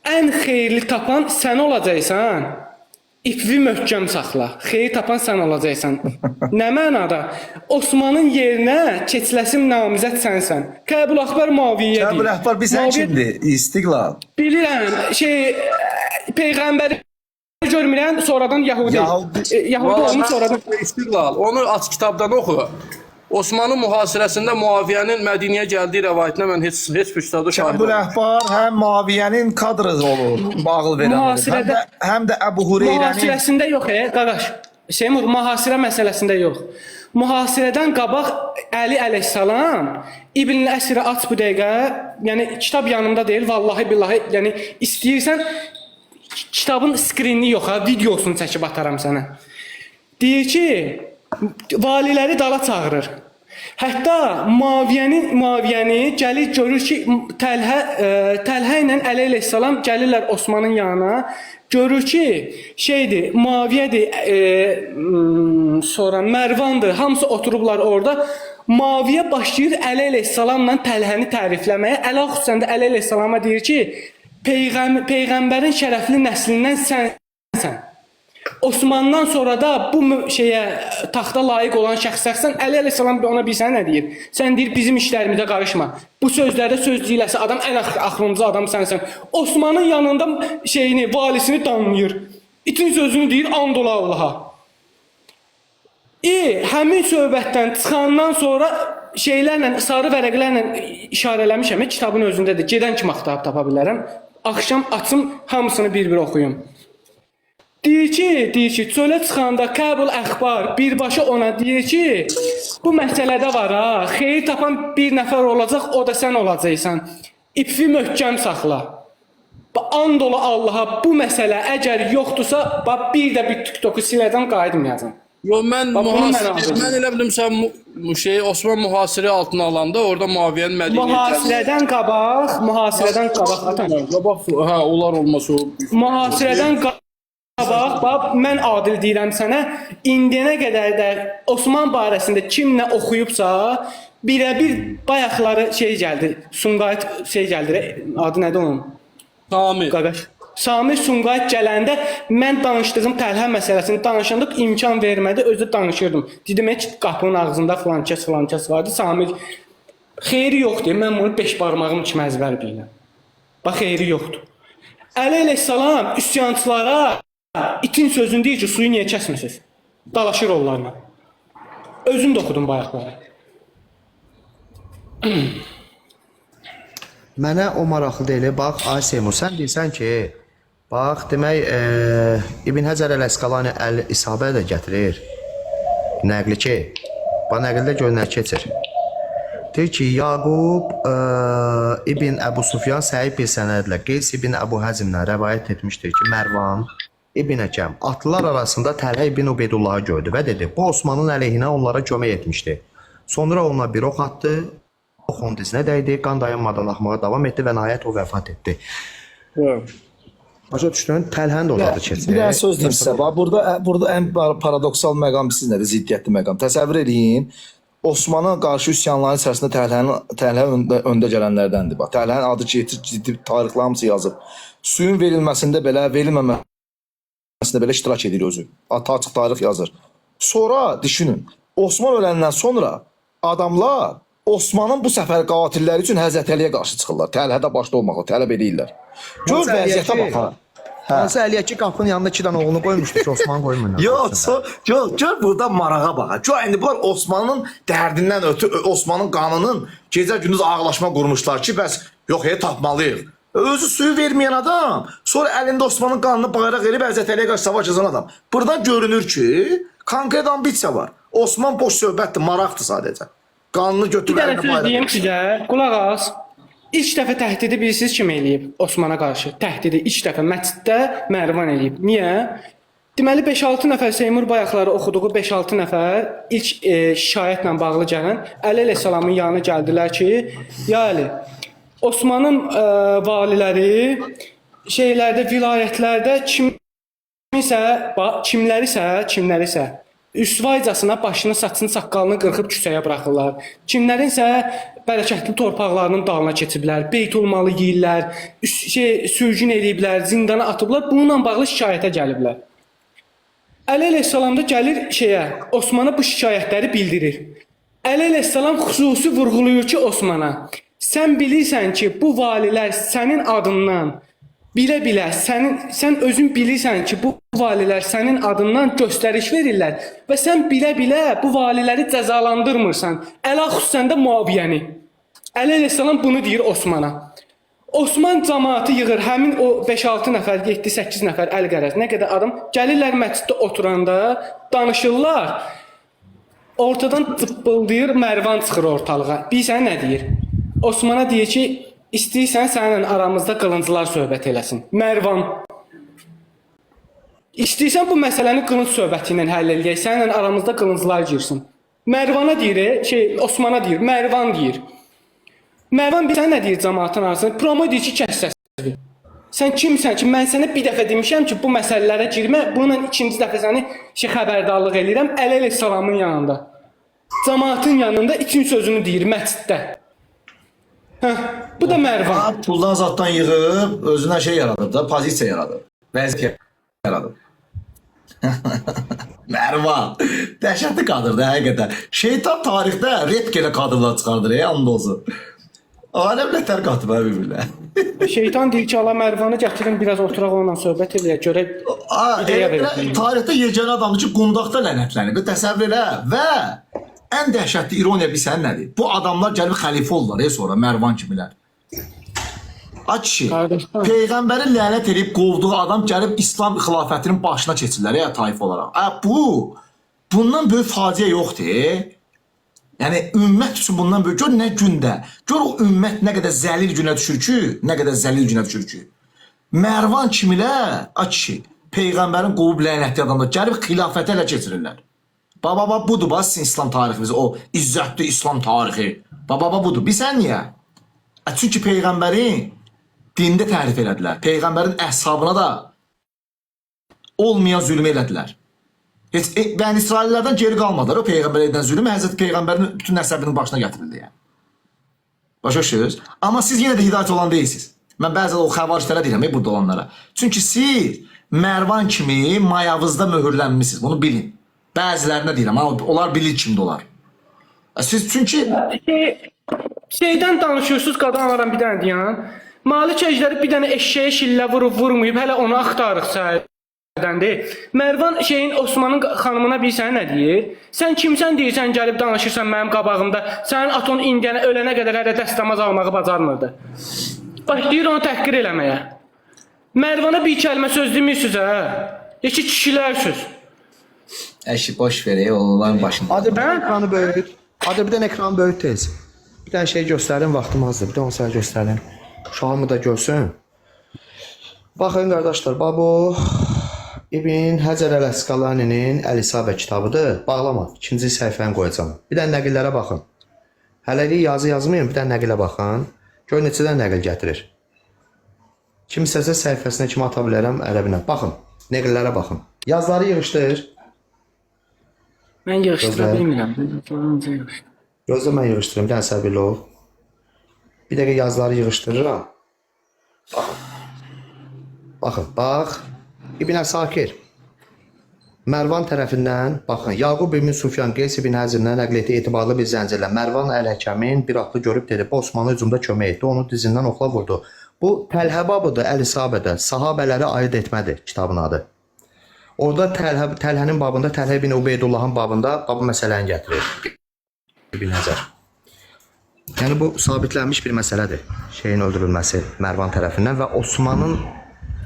ən xeyirli tapan sən olacaqsan. İpvi möhkəm saxla. Xeyir tapan sən olacaqsan. Nə mənada? Osmanın yerinə keçiləsim namizəd sənsən. Kəbul Əhbar Maviyəyə deyir. Kəbul Əhbar bilsən Maviyə- kimdir? İstiqlal. Bilirəm, şey peyğəmbəri görmürəm, sonradan Yahudi. Yahudi. Yahudi olmuş sonradan. İstiqlal. Onu aç kitabdan oxu. Osmanlı mühasirəsində Muaviyənin Mədiniyə gəldiyi rəvayətinə mən heç bir kitabda şahid Kəbul olmamışam. Əhbar həm Maviyyənin kadrı olur, bağıl verən olur. Həm də, Mühasirədə- həm də Əbu Hüreyrənin Mühasirəsində yox, qardaş. Seymur, mühasirə məsələsində yox. Mühasirədən qabaq Əli əleyhissalam İbn Əsirə aç bu dəqiqə. Yəni kitab yanımda deyil, vallahi billahi, yəni istəyirsən kitabın skrinini yox ha, videosunu çəkib ataram sənə. Deyir ki, valiləri dala çağırır. Hətta Maviyəni gəlir görür ki, Təlhə Təlhə ilə Əli əleyhissalam gəlirlər Osmanın yanına. Görür ki, şeydir, Maviyədir, sonra Mərvandır. Hamısı oturublar orada. Maviyə başlayır Əli əleyhissalamla Təlhəni tərifləməyə. Əli xüsusən də Əli əleyhissalama deyir ki, peyğəmbərin şərəfli nəslindən sənsən. Osmandan sonra da bu şeyə taxta layiq olan şəxslərsən. Əli əleyhissalam ona bilsən nə deyir? Sən deyir bizim işlərimizə qarışma. Bu sözlərdə söz deyiləsə adam ən axırıncı adam sənsən. Osmanın yanında şeyini, valisini danlayır. İtin sözünü deyir and ola Allaha. Həmin söhbətdən çıxandan sonra şeylərlə, sarı vərəqlərlə işarələmişəm, kitabın özündədir. Gedən kimi axtarıb tapa bilərəm. Axşam açım, hamısını bir-bir oxuyum. Deyir ki, çölə çıxanda Kəbul Əxbar birbaşa ona deyir ki, bu məsələdə var ha, xeyir tapan bir nəfər olacaq, o da sən olacaqsan. İpvi möhkəm saxla. And ola Allaha, bu məsələ əgər yoxdursa, bax bir də bir TikToku siləcəm, qayıtmayacam. Yox, mən Bax, bunu mən mühasirə, aldım. mən elə bildim sən şey Osman mühasirə altına alanda orada Muaviyənin Mədiniyə Mühasirədən qabaq, ata. Qabaq, hə, onlar olmasa o Mühasirədən qabaq, bax mən adil deyirəm sənə, indiyənə qədər də Osman barəsində kim nə oxuyubsa, birəbir bayaqları şey gəldi, Sumqayıt şey gəldi, adı nədir onun? Samir. Qaqaş. Samir Sumqayıt gələndə mən danışdığım Təlhə məsələsini danışanda imkan vermədi, özü danışırdım. Dedim heç qapının ağzında filan kəs, filan kəs vardı. Samir Xeyri yoxdur. Mən bunu beş barmağım kimi əzbər bilirəm. Bax xeyri yoxdur. Əli əleyhissalam üsyançılara itin sözünü deyir ki, suyu niyə kəsmisiniz? Dalaşır onlarla. Özün də oxudum bayaqları. Mənə o maraqlı deyil. Bax, ay Seymur, sən deyirsən ki, bax, demək, İbn Həcər əl-Əsqalani Əl-İsabə də gətirir. Nəqli ki, bax nəqldə gör nə keçir. Deyir ki, Yaqub İbn Əbu Sufyan səhih bir sənədlə Qeys İbn Əbu Həzimdən rəvayət etmişdir ki, Mərvan İbn Həkəm atlılar arasında Təlhə İbn Ubeydullahı gördü və dedi: "Bu Osmanın əleyhinə onlara kömək etmişdi." Sonra ona bir ox atdı. Ox onun dizinə dəydi, qan dayanmadan axmağa davam etdi və nəhayət o vəfat etdi. Başa düşdün? Təlhənin də o dadı keçir. Bir dənə söz deyim sizə. Bax burada ən paradoksal məqam siz nədir? Ziddiyyətli məqam. Təsəvvür eləyin. Osmana qarşı üsyanların içərisində Təlhə öndə gələnlərdəndir. Bax, Təlhənin adı ciddi tarixlər hamısı yazıb. Suyun verilməsində belə, verilməməsində belə iştirak edir özü. Açıq tarix yazır. Sonra düşünün, Osman öləndən sonra adamlar Osmanın bu səfər qatilləri üçün Həzrət Əliyə qarşı çıxırlar. Təlhə də başda olmaqla tələb eləyirlər. Gör vəziyyətə bax ha. Hansı Əliyə ki, qapının yanında 2 dənə oğlunu qoymuşdu ki, Osman qoymur. Yox, yox, gör burada marağa bax. Gör indi bunlar Osmanın dərdindən ötü, Osmanın qanının gecə-gündüz ağlaşma qurmuşlar ki, bəs yox, tapmalıyıq. Özü suyu verməyən adam, sonra əlində Osmanın qanını bayraq elib Həzrət Əliyə qarşı savaş yazan adam. Buradan görünür ki, konkret ambisiya var. Osman boş söhbətdir, maraqdır sadəcə. Qanını Bir götürüb dənə əlində söz bayraq. deyim sizə, qulaq as. İlk dəfə təhdidi bilirsiniz kim eləyib Osmana qarşı? Təhdidi ilk dəfə məsciddə Mərvan eləyib. Niyə? Deməli 5-6 nəfər Seymur bayaqları oxuduğu 5-6 nəfər ilk şikayətlə bağlı gələn Əli əleyhissalamın yanına gəldilər ki, ya Əli, Osmanın valiləri şeylərdə, vilayətlərdə kimisə, kimlərisə üsvaycasına başını, saçını, saqqalını qırxıb küçəyə buraxırlar. Kimlərinsə bərəkətli torpaqlarının dalına keçiblər, beytulmalı yeyirlər, sürgün eləyiblər, zindana atıblar. Bununla bağlı şikayətə gəliblər. Əli əleyhissalam da gəlir şeyə, Osmana bu şikayətləri bildirir. Əli əleyhissalam xüsusi vurğulayır ki, Osmana, sən bilirsən ki, bu valilər sənin adından bilə-bilə sən özün bilirsən ki, bu valilər sənin adından göstəriş verirlər və sən bilə-bilə bu valiləri cəzalandırmırsan. Əla xüsusən də Muaviyəni. Əli əleyhissalam bunu deyir Osmana. Osman cəmaatı yığır, həmin o 5-6 nəfər, 7-8 nəfər əl-qərəz, nə qədər adam gəlirlər məsciddə oturanda danışırlar. Ortadan cıppıldayır, Mərvan çıxır ortalığa. Bilirsən nə deyir? Osmana deyir ki, istəyirsən səninlə aramızda qılınclar söhbət eləsin. Mərvan. İstəyirsən bu məsələni qılınc söhbəti ilə həll eləyək, səninlə aramızda qılınclar girsin. Mərvana deyir, Osmana deyir, Mərvan deyir. Mərvan bilirsən nə deyir cəmaatın arasında? Promo deyir ki, kəs səsini. Sən kimsən ki, mən sənə bir dəfə demişəm ki, bu məsələlərə girmə, bununla ikinci dəfə səni xəbərdarlıq eləyirəm Əli əleyhissalamın yanında. Cəmaatın yanında ikinci sözünü deyir məsciddə. Hə, bu da Mərvan. Puldan zaddan yığıb özünə şey yaradıb da, pozisiya yaradıb. Vəziyyət yaradıb. Mərvan. Dəhşətli kadrdır həqiqətən. Şeytan tarixdə repk elə kadrlar çıxardır, and olsun. Aləm nətər qatıb hə bir-birinə. Şeytan deyir ki, Allah Mərvanı gətirin, biraz oturaq onunla söhbət eləyək, görək. İdeya verin. Tarixdə yeganə adamdır ki, qundaqda lənətlənib. Təsəvvür elə və ən dəhşətli ironiya bilirsən nədir? Bu adamlar gəlib xəlifə oldular, sonra Mərvan kimilər. Ay kişi, Peyğəmbəri lənət edib qovduğu adam gəlib İslam xilafətinin başına keçirlər ya tayfa olaraq. Bu bundan böyük faciə yoxdur. Yəni ümmət üçün bundan böyük. Gör nə gündə. Gör o ümmət nə qədər zəlil günə düşür ki, nə qədər zəlil günə düşür ki. Mərvan kimilər, ay kişi, Peyğəmbərin qovub lənətli adamlar gəlib xilafətə elə keçirirlər. Baba baba budur bax sizin İslam tariximiz, o izzətli İslam tarixi. Baba baba budur. Bilirsən niyə? Çünki Peyğəmbərin dində tərif elədilər. Peyğəmbərin əshabına da olmayan zülmü elədilər. Heç Bəni İsraillərdən geri qalmadılar. O Peyğəmbərə edən zülm Həzrəti Peyğəmbərin bütün nəsəbinin başına gətirildi yəni. Başa düşürsünüz? Amma siz yenə də hidayət olan deyilsiniz. Mən bəzən o xəvariclərə deyirəm, burada olanlara. Çünki siz Mərvan kimi mayavızda möhürlənmisiniz. Bunu bilin. Bəzilərinə deyirəm, amma onlar bilir kimdir onlar. Siz çünki Şeydən danışırsınız, qadan alaram bir dənə deyən. Malik Əjdəri bir dənə eşşəyə şillə vurub vurmayıb, hələ onu axtarırıq səhərdəndir. Mərvan şeyin Osmanın xanımına bilirsən nə deyir? Sən kimsən deyirsən gəlib danışırsan mənim qabağımda. Sənin aton indiyənə ölənə qədər hələ dəstəmaz almağı bacarmırdı. Başlayır onu təhqir eləməyə. Mərvana bir kəlmə söz demirsiniz hə? Ya ki kişilərsiniz. Əşi boş ver, onların başında. Hadi bir dənə ekranı böyüt. Hadi bir dənə ekranı böyüt tez. Bir dənə şey göstərim, vaxtım azdır. Bir də onu sənə göstərim. Uşağımı da görsün. Baxın qardaşlar, bax bu İbn Həcər əl-Əsqalaninin Əl-İsabə kitabıdır. Bağlama, ikinci səhifəni qoyacağam. Bir dənə nəqillərə baxın. Hələlik yazı yazmayın, bir dənə nəqilə baxın. Gör neçə dənə nəqil gətirir. Kim istəsə səhifəsinə kimi ata bilərəm ərəbinə. Baxın, nəqillərə baxın. Yazıları yığışdır. Mən yığışdıra Gözlə. bilmirəm. Necə yığışdır? Gözlə mən yığışdırım, bir dənə səbirli ol. Bir dəqiqə yazıları yığışdırıram. Baxın. Baxın, bax. İbn Əsakir. Mərvan tərəfindən, baxın, Yaqub ibn Sufyan Qeys ibn Həzimdən nəql etdiyi etibarlı bir zəncirlə Mərvan əl-Həkəmin bir atlı görüb dedi, bu Osmanlı hücumda kömək etdi, onu dizindən oxla vurdu. Bu Təlhə babıdır Əl-İsabədə, sahabələri ayıd etmədir kitabın adı. Orada Təlhənin babında, Təlhə ibn Ubeydullahın babında bu məsələni gətirir. İbn Həcər. Yəni bu sabitlənmiş bir məsələdir. Şeyin öldürülməsi Mərvan tərəfindən və Osmanın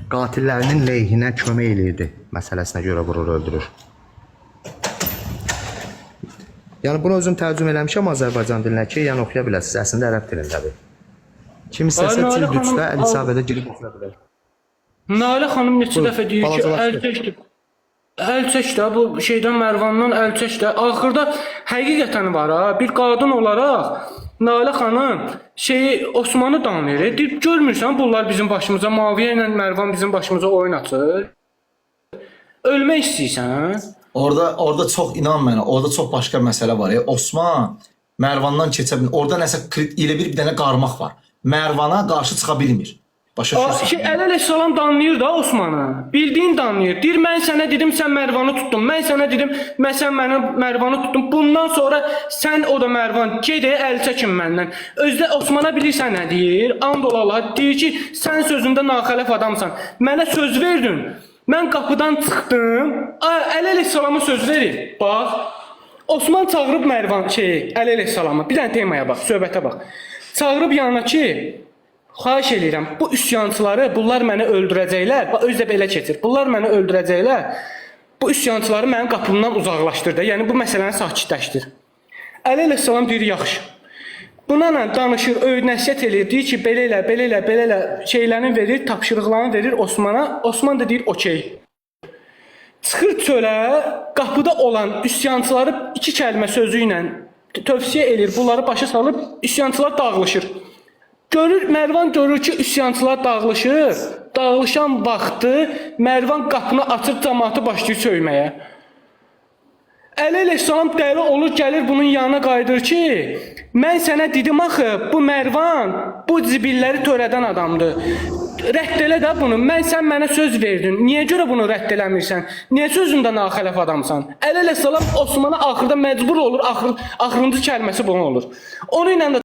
qatillərinin leyhinə kömək eləyirdi məsələsinə görə vurur, öldürür. Yəni bunu özüm tərcümə eləmişəm Azərbaycan dilinə ki, yəni oxuya biləsiniz. Əslində ərəb dilindədir. Kim istəsə Ay, Nalə cild 3-də xanım, Əl-İsabədə girib oxuya bilər. Nalə xanım neçə Buyur, dəfə deyir ki, əl balacalaşdır. çəkdi. Əl çək də bu şeydən Mərvandan əl çək də. Axırda həqiqətən var ha, bir qadın olaraq Nalə xanım şeyi Osmanı danlayır. Deyir, görmürsən bunlar bizim başımıza Maviyə ilə Mərvan bizim başımıza oyun açır. Ölmək istəyirsən? Orada çox inan mənə, orada çox başqa məsələ var. Osman Mərvandan keçə bilmir. Orada nəsə elə bir dənə qarmaq var. Mərvana qarşı çıxa bilmir. Başa düşürsən? Şey, Əli əleyhissalam danlayır da Osmanı. Bildiyin danlayır. Deyir mən sənə dedim sən Mərvanı tutdun. Mən sənə dedim mən sən mənim Mərvanı tutdun. Bundan sonra sən o da Mərvan ged əl çəkin məndən. Özdə Osmana bilirsən nə deyir? And ola Allah deyir ki, sən sözündə naxələf adamsan. Mənə söz verdin. Mən qapıdan çıxdım. Əli əleyhissalama söz verir. Bax. Osman çağırıb Mərvan şeyi, Əli əleyhissalamı. Bir dənə temaya bax, söhbətə bax. Çağırıb yanına ki, xahiş eləyirəm, bu üsyançıları, bunlar məni öldürəcəklər. Bax, özü də belə keçir. Bunlar məni öldürəcəklər. Bu üsyançıları mənim qapımdan uzaqlaşdır da. Yəni bu məsələni sakitləşdir. Əli əleyhissalam deyir, yaxşı. Buna ilə danışır, öyüd nəsihət eləyir, deyir ki, belə elə, belə elə, belə elə şeylərini verir, tapşırıqlarını verir Osmana. Osman da deyir, okey. Çıxır çölə, qapıda olan üsyançıları iki kəlmə sözü ilə tövsiyə eləyir, bunları başa salıb üsyançılar dağılışır. Görür, Mərvan görür ki, üsyançılar dağılışır. Dağılışan vaxtı Mərvan qapını açır, camaatı başlayır söyməyə. Əli əleyhissalam dəli olur, gəlir bunun yanına qayıdır ki, mən sənə dedim axı, bu Mərvan bu zibilləri törədən adamdır. Rədd elə də bunu. Mən sən mənə söz verdin. Niyə görə bunu rədd eləmirsən? Niyə sözündə naxələf adamsan? Əli əleyhissalam Osmana axırda məcbur olur, axırıncı kəlməsi bunu olur. Onu ilə də